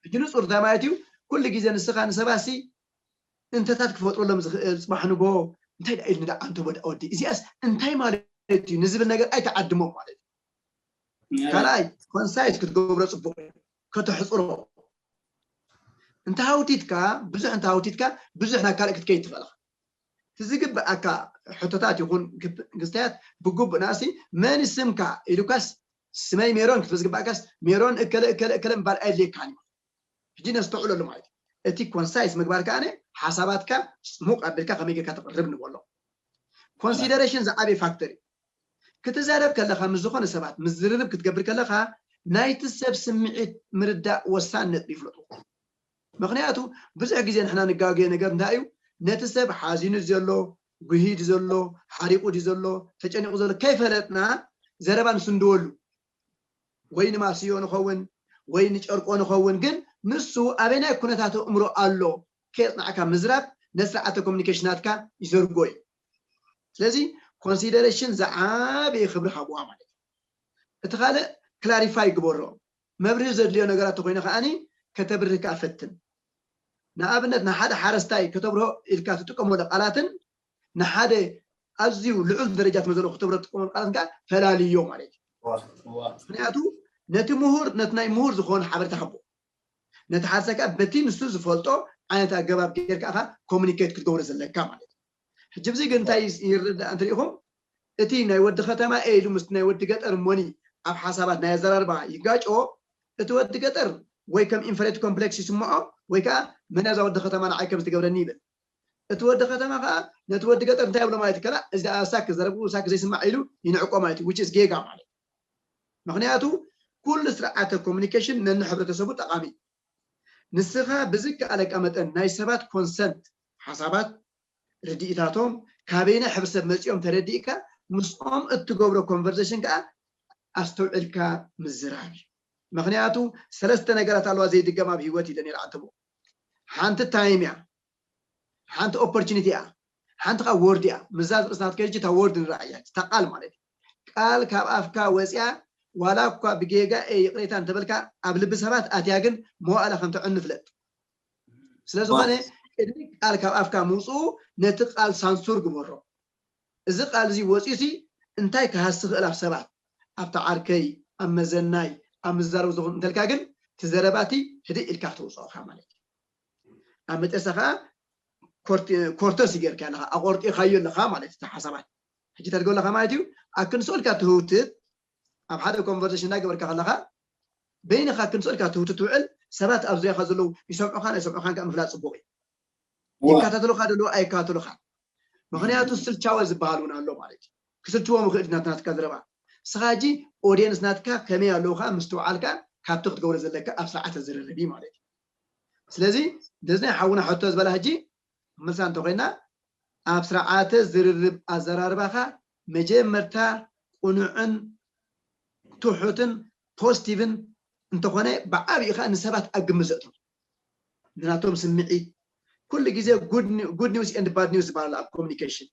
ሕጂ ንፁር እንታይ ማለት እዩ? ኩሉ ግዜ ንስኻ ንሰባሲ እንተታት ክፈጥረሎም ዝኽእል ፅባሕ ንጎ እንታይ ዳ ኢሉ ንዳ ኣንተ ወዲ ወዲ እዚኣስ እንታይ ማለት እዩ ንዝብል ነገር ኣይተዓድሞም ማለት እዩ። ካልኣይ ኮንሳይስ ክትገብሮ ፅቡቅ እዩ። ከተሕፅሮ እንተ ሃውቲትካ ብዙሕ እንተ ሃውቲትካ ብዙሕ ናብ ካልእ ክትከይድ ትኽእል ኢኻ። እቲ ዝግብኣካ ሕቶታት ይኹን ክስተያት ብግቡእ ናሲ መን ስምካ ኢሉካስ ስመይ ሜሮን ክትብል ዝግብኣካስ ሜሮን እከለ እከለ እከለ ምባል ኣየድልየካን እዩ። ሕጂ ነስተውዕለሉ ማለት እዩ። እቲ ኮንሳይስ ምግባር ከኣ ሓሳባትካ ስሙቕ ኣቢልካ ከመይ ጌርካ ተቕርብ ንበሎ። ኮንሲደሬሽን ዝዓበየ ፋክተር እዩ። ክትዛረብ ከለኻ ምስ ዝኾነ ሰባት ምዝርርብ ክትገብር ከለኻ ናይቲ ሰብ ስምዒት ምርዳእ ወሳኒ ነጥቢ ይፍለጡ። ምክንያቱ ብዙሕ ግዜ ንሕና ንጋገዮ ነገር እንታይ እዩ ነቲ ሰብ ሓዚኑ ዘሎ ጉሂ ድዩ ዘሎ ሓሪቁ ድዩ ዘሎ ተጨኒቁ ዘሎ ከይፈለጥና ዘረባ ንስንድወሉ ወይ ንማስዮ ንኸውን ወይ ንጨርቆ ንኸውን ግን ንሱ ኣበናይ ኩነታት ኣእምሮ ኣሎ ከየጽናዕካ ምዝራብ ነስርዓተ ኮሚኒኬሽናትካ ይዘርጎ እዩ። ስለዚ ኮንሲደሬሽን ዝዓበየ ክብሪ ሃብዋ ማለት እዩ። እቲ ካልእ ክላሪፋይ ግበሮ፣ መብርሂ ዘድልዮ ነገራት ተኮይነ ከዓኒ ከተብርህ ከኣ ፈትን። ንኣብነት ንሓደ ሓረስታይ ከተብርሆ ኢልካ ትጥቀመሉ ቃላትን ንሓደ ኣዝዩ ልዑል ደረጃ ትመዘሎ ክትብሮ ትጥቀመሉ ቃላትን ከኣ ፈላልዮ ማለት እዩ። ምክንያቱ ነቲ ምሁር ነቲ ናይ ምሁር ዝኾነ ሓበሬታ ሃቦ፣ ነቲ ሓረስታይ ከኣ በቲ ንሱ ዝፈልጦ ዓይነት ኣገባብ ጌርካ ኢኻ ኮሚኒኬት ክትገብሮ ዘለካ ማለት እዩ። ሕጂ ብዚ ግን እንታይ ይርዳእ እንተሪኢኹም፣ እቲ ናይ ወዲ ከተማ ኤ ኢሉ ምስቲ ናይ ወዲ ገጠር እሞኒ ኣብ ሓሳባት ናይ ኣዘራርባ ይጋጮ። እቲ ወዲ ገጠር ወይ ከም ኢንፈሪቲ ኮምፕሌክስ ይስምዖ ወይ ከዓ መን እዛ ወዲ ከተማ ንዓይ ከም ዝትገብረኒ ይብል። እቲ ወዲ ከተማ ከዓ ነቲ ወዲ ገጠር እንታይ ይብሎ ማለት ይከላ እዚ ሳክ ዘረብኡ ሳክ ዘይስማዕ ኢሉ ይንዕቆ ማለት እዩ። ጌጋ ማለት ምክንያቱ ኩሉ ስርዓተ ኮሚኒኬሽን ነንሕብረተሰቡ ጠቃሚ እዩ። ንስኻ ብዝከኣለካ መጠን ናይ ሰባት ኮንሰንት ሓሳባት ርድኢታቶም ካበይና ሕብረተሰብ መፂኦም ተረዲእካ ምስኦም እትገብሮ ኮንቨርሴሽን ከዓ ኣስተውዕልካ ምዝራብ እዩ። ምክንያቱ ሰለስተ ነገራት ኣለዋ ዘይድገም ኣብ ህይወት ኢለ ነራ ኣንተቦ ሓንቲ ታይም እያ፣ ሓንቲ ኦፖርቹኒቲ እያ፣ ሓንቲ ከዓ ወርድ እያ። ምዛ ዝርእስና ትከጂ እታ ወርድ ንረኣያ እታ ቃል ማለት እዩ። ቃል ካብ ኣፍካ ወፅያ ዋላ እኳ ብጌጋ እየ ይቕሬታ እንተበልካ ኣብ ልቢ ሰባት ኣትያ ግን መዋእላ ከም ተዕኑ ፍለጥ። ስለ ዝኾነ ቅድሚ ቃል ካብ ኣፍካ ምውፅኡ ነቲ ቃል ሳንሱር ግበሮ። እዚ ቃል እዚ ወፂኡሲ እንታይ ክሃሲ ክእል ኣብ ሰባት ኣብቲ ዓርከይ ኣብ መዘናይ ኣብ ምዛረብ ዝኹን እንተልካ ግን እቲ ዘረባቲ ህድእ ኢልካ ክትውፅኦ ኢኻ ማለት እዩ። ኣብ መጠሳ ከዓ ኮርተስ ይገርካ ኣለካ ኣቆርጢኻዮ ኣለካ ማለት እቲ ሓሳባት ሕጂ ተድገለካ ማለት እዩ። ኣክንሶልካ ትህውትት ኣብ ሓደ ኮንቨርሴሽን እናገበርካ ከለካ በይንካ ክንሶልካ ትህውትት ትውዕል ሰባት ኣብ ዙሪያካ ዘለዉ ይሰምዑካን ኣይሰምዑካን ከዓ ምፍላጥ ፅቡቅ እዩ። ይከታተሉካ ደለዉ ኣይከታተሉካ ምክንያቱ ስልቻወ ዝበሃል እውን ኣሎ ማለት እዩ። ክስልችዎም ይኽእል ናትናትካ ዘረባ ስኻ ሕጂ ኦድየንስ ናትካ ከመይ ኣለውካ ምስትውዓልካ ካብቲ ክትገብሮ ዘለካ ኣብ ስርዓተ ዝርርብ እዩ ማለት እዩ። ስለዚ እንደዚ ናይ ሓውና ሕቶ ዝበላ ሕጂ መልሳ እንተኮይና ኣብ ስርዓተ ዝርርብ ኣዘራርባኻ መጀመርታ ቁኑዕን ትሑትን ፖዚቲቭን እንተኾነ ብዓብኡ ከዓ ንሰባት ኣብ ግምት ዘእቶም ንናቶም ስምዒት ኩሉ ግዜ good news and bad news ዝበሃል ኣብ ኮሚኒኬሽን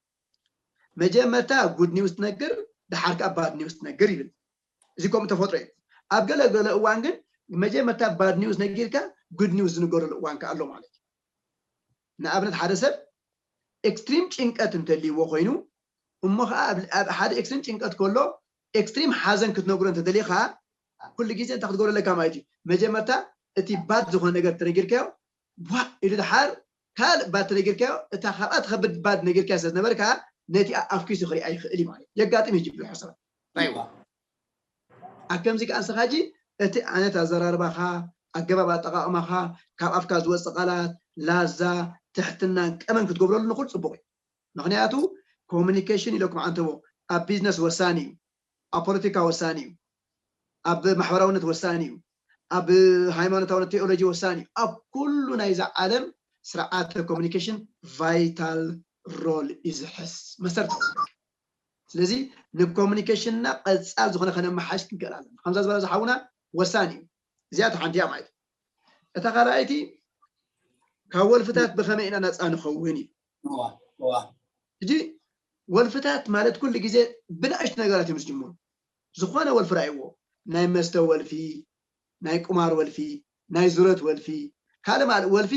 መጀመርታ good news ትነግር ደሓር ከዓ bad news ትነግር ይብል። እዚ ከምኡ ተፈጥሮ እዩ። ኣብ ገለ ገለ እዋን ግን መጀመርታ bad news ነጊርካ good news ዝንገረሉ እዋን ከዓ ኣሎ ማለት እዩ። ንኣብነት ሓደ ሰብ ኤክስትሪም ጭንቀት እንተልይዎ ኮይኑ እሞ ከዓ ኣብ ሓደ ኤክስትሪም ጭንቀት ከሎ ኤክስትሪም ሓዘን ክትነግሮ እንተደሊኻ ኩሉ ግዜ እንታይ ክትገብሮ ኣለካ ማለት እዩ። መጀመርታ እቲ ባድ ዝኾነ ነገር ተነጊርካዮ ዋ ኢሉ ድሓር ካልእ ባድ ተነጊርካዮ እታ ካብኣ ትኸብድ ባድ ነጊርካዮ ስለ ዝነበርካ ነቲኣ ኣፍኪሱ ክሪኣ ይኽእል እዩ ማለት የጋጥም እዩ ጅብል ሓሳባት ራይዋ ኣከምዚ ከዓ ንስኻ ሕጂ እቲ ዓይነት ኣዘራርባኻ ኣገባብ ኣጠቃቕማኻ ካብ ኣፍካ ዝወፅእ ቃላት ላዛ ትሕትናን ቀመን ክትገብረሉ ንኩል ፅቡቅ እዩ። ምክንያቱ ኮሚኒኬሽን ኢለኩም ዓንተቦ ኣብ ቢዝነስ ወሳኒ እዩ፣ ኣብ ፖለቲካ ወሳኒ እዩ፣ ኣብ ማሕበራውነት ወሳኒ እዩ፣ ኣብ ሃይማኖታውነት ቴኦሎጂ ወሳኒ እዩ። ኣብ ኩሉ ናይዛ ዓለም ስርዓተ ኮሚኒኬሽን ቫይታል ሮል እዩ ዝሕዝ መሰርት ስለዚ ንኮሚኒኬሽንና ቀፃል ዝኾነ ከነመሓሽ ክንክእል ኣለና። ከምዛ ዝበለ ዝሓውና ወሳኒ እዩ። እዚኣ ሓንቲ እያ ማለት እዩ። እታ ካልኣይቲ ካብ ወልፍታት ብኸመይ ኢና ነፃ ንኸውን እዩ። ሕጂ ወልፍታት ማለት ኩሉ ግዜ ብንኣሽቱ ነገራት እዮም ዝጅምሩ። ዝኾነ ወልፊ ራእይዎ ናይ መስተ ወልፊ ናይ ቁማር ወልፊ፣ ናይ ዙረት ወልፊ፣ ካልእ ማልእ ወልፊ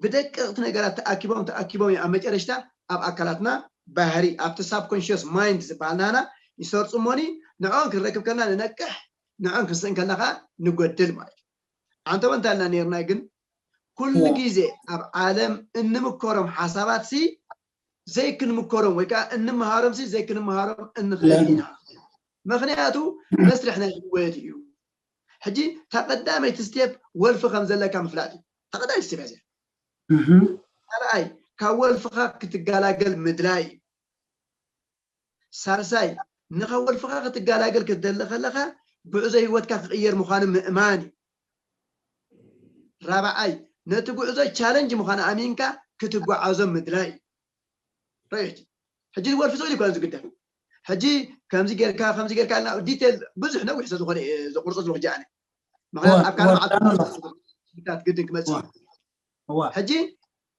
ብደቀቕቲ ነገራት ተኣኪቦም ተኣኪቦም እዮም ኣብ መጨረሽታ ኣብ ኣካላትና ባህሪ ኣብቲ ሳብኮንሽስ ማይንድ ዝበሃል ናና ይሰርፁ እሞኒ ንዕኦም ክንረክብ ከልና ንነቅሕ ንዕኦም ክንስእን ከልና ከዓ ንጎድል ማለት እዩ። ኣንተ ወንታልና ነርና ግን ኩሉ ግዜ ኣብ ዓለም እንምከሮም ሓሳባት ሲ ዘይክንምከሮም ወይ ከዓ እንምሃሮም ሲ ዘይክንምሃሮም እንኽእል ኢና። ምክንያቱ መስርሕ ናይ ህወየት እዩ። ሕጂ እታ ቀዳመይቲ ስቴፕ ወልፊ ከም ዘለካ ምፍላጥ እዩ። እታ ቀዳመይቲ ስቴፕ እያ እዚኣ። ካልኣይ ካብ ወልፍኻ ክትገላገል ምድላይ እዩ። ሳልሳይ ንኻብ ወልፍኻ ክትገላገል ክትደሊ ከለኻ ጉዕዞ ህይወትካ ክቕየር ምዃኑ ምእማን እዩ። ራብዓይ ነቲ ጉዕዞ ቻለንጅ ምዃኑ ኣሚንካ ክትጓዓዞ ምድላይ እዩ። ርእ ሕጂ ሕጂ ወልፊ ስእሊ ይኮነ ዝግደፍ ሕጂ ከምዚ ጌርካ ከምዚ ጌርካ ና ዲቴል ብዙሕ ነዊሕ ስለ ዝኾነ እየ ዘቁርጾ ዝብሎ ሕጂ ኣነ ምክንያቱ ኣብ ካልእ መዓልቲ ሕግታት ግድን ክመፅእ እዩ። እዋ ሕጂ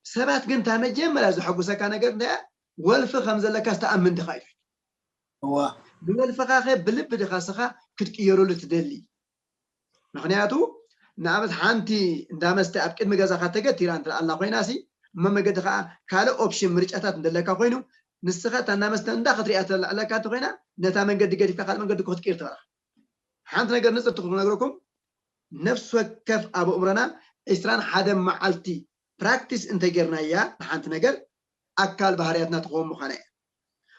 ሰባት ግን እታ መጀመርያ ዘሐጉሰካ ነገር እንታይ እያ? ወልፊ ከም ዘለካ ዝተኣምን ድኻ እዩ። እዋ ብወልፍኻ ኸ ብልቢ ድኻ ስኻ ክትቅየረሉ ትደሊ? ምክንያቱ ንኣብነት ሓንቲ እንዳመስተ ኣብ ቅድሚ ገዛኻ ተገቲራ እንተ ኣላ ኮይና ሲ እሞ መገዲ ከዓ ካልእ ኦፕሽን ምርጫታት እንደለካ ኮይኑ ንስኻ እታ እንዳመስተ እንዳ ክትሪኣ ተለዕለካ እንተኮይና ነታ መንገዲ ገዲፍካ ካልእ መንገዲ ክትቅይር ትበላ። ሓንቲ ነገር ንፅርቲ ክነግረኩም፣ ነፍሲ ወከፍ ኣብ ኣእምሮና ዕስራን ሓደን መዓልቲ ፕራክቲስ እንተጌርናያ ንሓንቲ ነገር ኣካል ባህርያትና ትኸውን ምዃና እያ።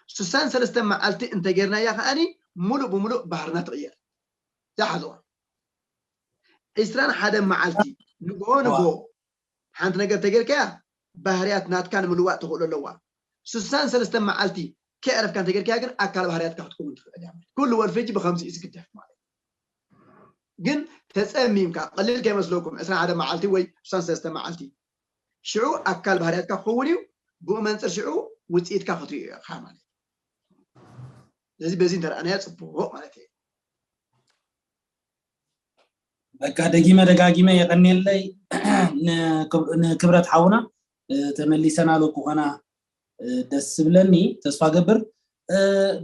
ስሳን ሰለስተን መዓልቲ እንተጌርናያ ከዓኒ ሙሉእ ብሙሉእ ባህርና ትቕየር። ዝሓዝዋ ዕስራን ሓደን መዓልቲ ንግሆ ንግሆ ሓንቲ ነገር ተጌርካያ ባህርያት ናትካ ንምልዋጥ ትኽእሉ ኣለዋ። ስሳን ሰለስተን መዓልቲ ከይዕረፍካ እንተጌርካያ ግን ኣካል ባህርያትካ ክትከውን ትኽእል እያ። ኩሉ ወልፊ ሕጂ ብከምዚ እዩ ዝግደፍ ማለት እዩ። ግን ተፀሚምካ ቀሊል ከይመስለኩም ዕስራን ሓደ መዓልቲ ወይ ስሳን ሰለስተ መዓልቲ ሽዑ ኣካል ባህርያትካ ክኸውን እዩ። ብኡ መንፅር ሽዑ ውፅኢትካ ክትሪኦ ኢኻ ማለት እዩ። ስለዚ በዚ እንተረኣናያ ፅቡቅ ማለት እዩ። በቃ ደጊመ ደጋጊመ የቀኔለይ ንክብረት ሓውና። ተመሊሰና ሎ ክኾና ደስ ዝብለኒ ተስፋ ገብር።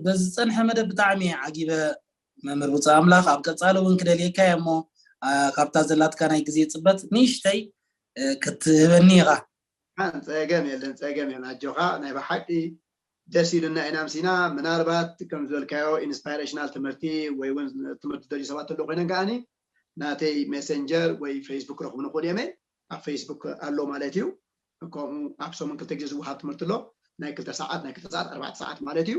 በዚ ዝፀንሐ መደብ ብጣዕሚ ዓጊበ መምህር ብፁዕ ኣምላኽ ኣብ ቀፃሊ እውን ክደልየካ እየ እሞ ካብታ ዘላትካ ናይ ግዜ ፅበት ንእሽተይ ክትህበኒ ኢኻ። ጸገም የለን፣ ጸገም የለን። ኣጆኻ ናይ ብሓቂ ደስ ኢሉና ኢና ምሲና። ምናልባት ከም ዝበልካዮ ኢንስፓይሬሽናል ትምህርቲ ወይ እውን ትምህርቲ ደልዩ ሰባት ተሎ ኮይነን ከዓኒ ናተይ ሜሴንጀር ወይ ፌስቡክ ረኽቡ ንኽእል እየ። ኣብ ፌስቡክ ኣሎ ማለት እዩ። ከምኡ ኣብ ሰሙን ክልተ ግዜ ዝወሃብ ትምህርቲ ኣሎ፣ ናይ ክልተ ሰዓት ናይ ክልተ ሰዓት ኣርባዕተ ሰዓት ማለት እዩ።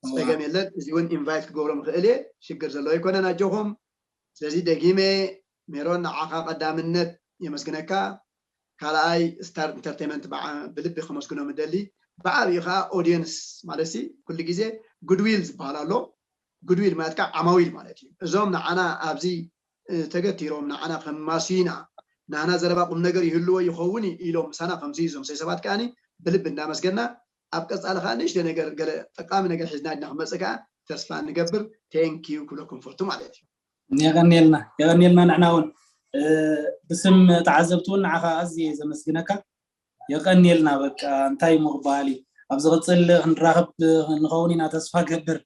ጸገም የለን። እዚ እውን ኢንቫይት ክገብሮም ይኽእል እየ፣ ሽግር ዘለዎ ኣይኮነን። ኣጆኹም። ስለዚ ደጊመ ሜሮን ንዓኻ ቀዳምነት የመስግነካ። ካልኣይ ስታር ኢንተርቴንመንት ብልቢ ከመስግኖም እደሊ። ብዓብዩ ከዓ ኦዲየንስ ማለት ሲ ኩሉ ግዜ ጉድዊል ዝበሃል ኣሎ። ጉድዊል ማለት ከዓ ዓማዊል ማለት እዩ። እዞም ንዓና ኣብዚ ተገቲሮም ንዓና ከማስዩና ናህና ዘረባ ቁም ነገር ይህልዎ ይኸውን ኢሎም ምሳና ከምዚ እዞም ሰይ ሰባት ከዓኒ ብልቢ እንዳመስገና ኣብ ቀፃሊ ከዓ ንእሽተ ነገር ገለ ጠቃሚ ነገር ሒዝና ድና ክመፅእ ከዓ ተስፋ ንገብር። ቴንኪዩ ክብለኩም ፈቱ ማለት እዩ። የቀንየልና የቀንየልና። ንዕና እውን ብስም ተዓዘብቲ እውን ንዓኻ ኣዝየ ዘመስግነካ። የቀንየልና። በቃ እንታይ እሞ ክበሃል እዩ። ኣብ ዝቕፅል ክንራኸብ ንኸውን ኢና ተስፋ ገብር።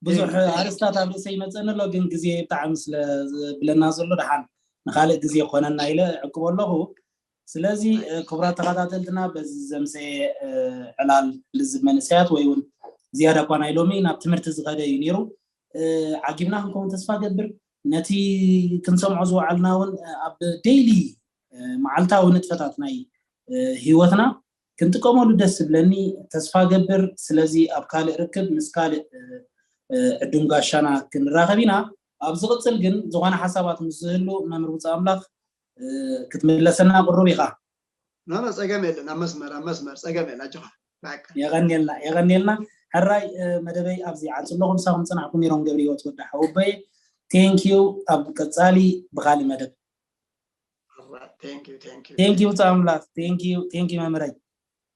ብዙሕ ኣርስታት ኣብ ርእሰይ ይመፀኒ ኣሎ፣ ግን ግዜ ብጣዕሚ ስለ ዝብለና ዘሎ ደሓን ንካልእ ግዜ ክኾነና ኢለ ዕቅቦ ኣለኹ። ስለዚ ክቡራት ተኸታተልትና በዚ ዘምፀ ዕላል ልዝብ መንእሰያት ወይ እውን ዝያዳ እኳ ናይ ሎሚ ናብ ትምህርቲ ዝኸደ እዩ ነይሩ። ዓጊብና ክንከውን ተስፋ ገብር። ነቲ ክንሰምዖ ዝወዓልና እውን ኣብ ዴይሊ መዓልታዊ ንጥፈታት ናይ ህይወትና ክንጥቀመሉ ደስ ዝብለኒ ተስፋ ገብር። ስለዚ ኣብ ካልእ ርክብ ምስ ካልእ ዕዱም ጋሻና ክንራኸብ ኢና። ኣብ ዝቕፅል ግን ዝኾነ ሓሳባት ምስ ዝህሉ መምህር ብፁዕ ኣምላኽ ክትምለሰና ቅሩብ ኢኻ። ናና ጸገም የለን። ኣብ መስመር ኣብ መስመር ጸገም የለን። ኣጆኻ በቃ። የቐንየልና የቐንየልና። ሕራይ መደበይ ኣብዚ ዓጽ ኣለኹ። ምሳኹም ጽናሕኩም ሜሮን ገብረ ህይወት ወዲ ሓወቦየ። ቴንኪዩ። ኣብ ቀጻሊ ብኻሊ መደብ ቴንኪዩ። ብጻ ኣምላኽ። ቴንኪዩ ቴንኪዩ መምህረይ።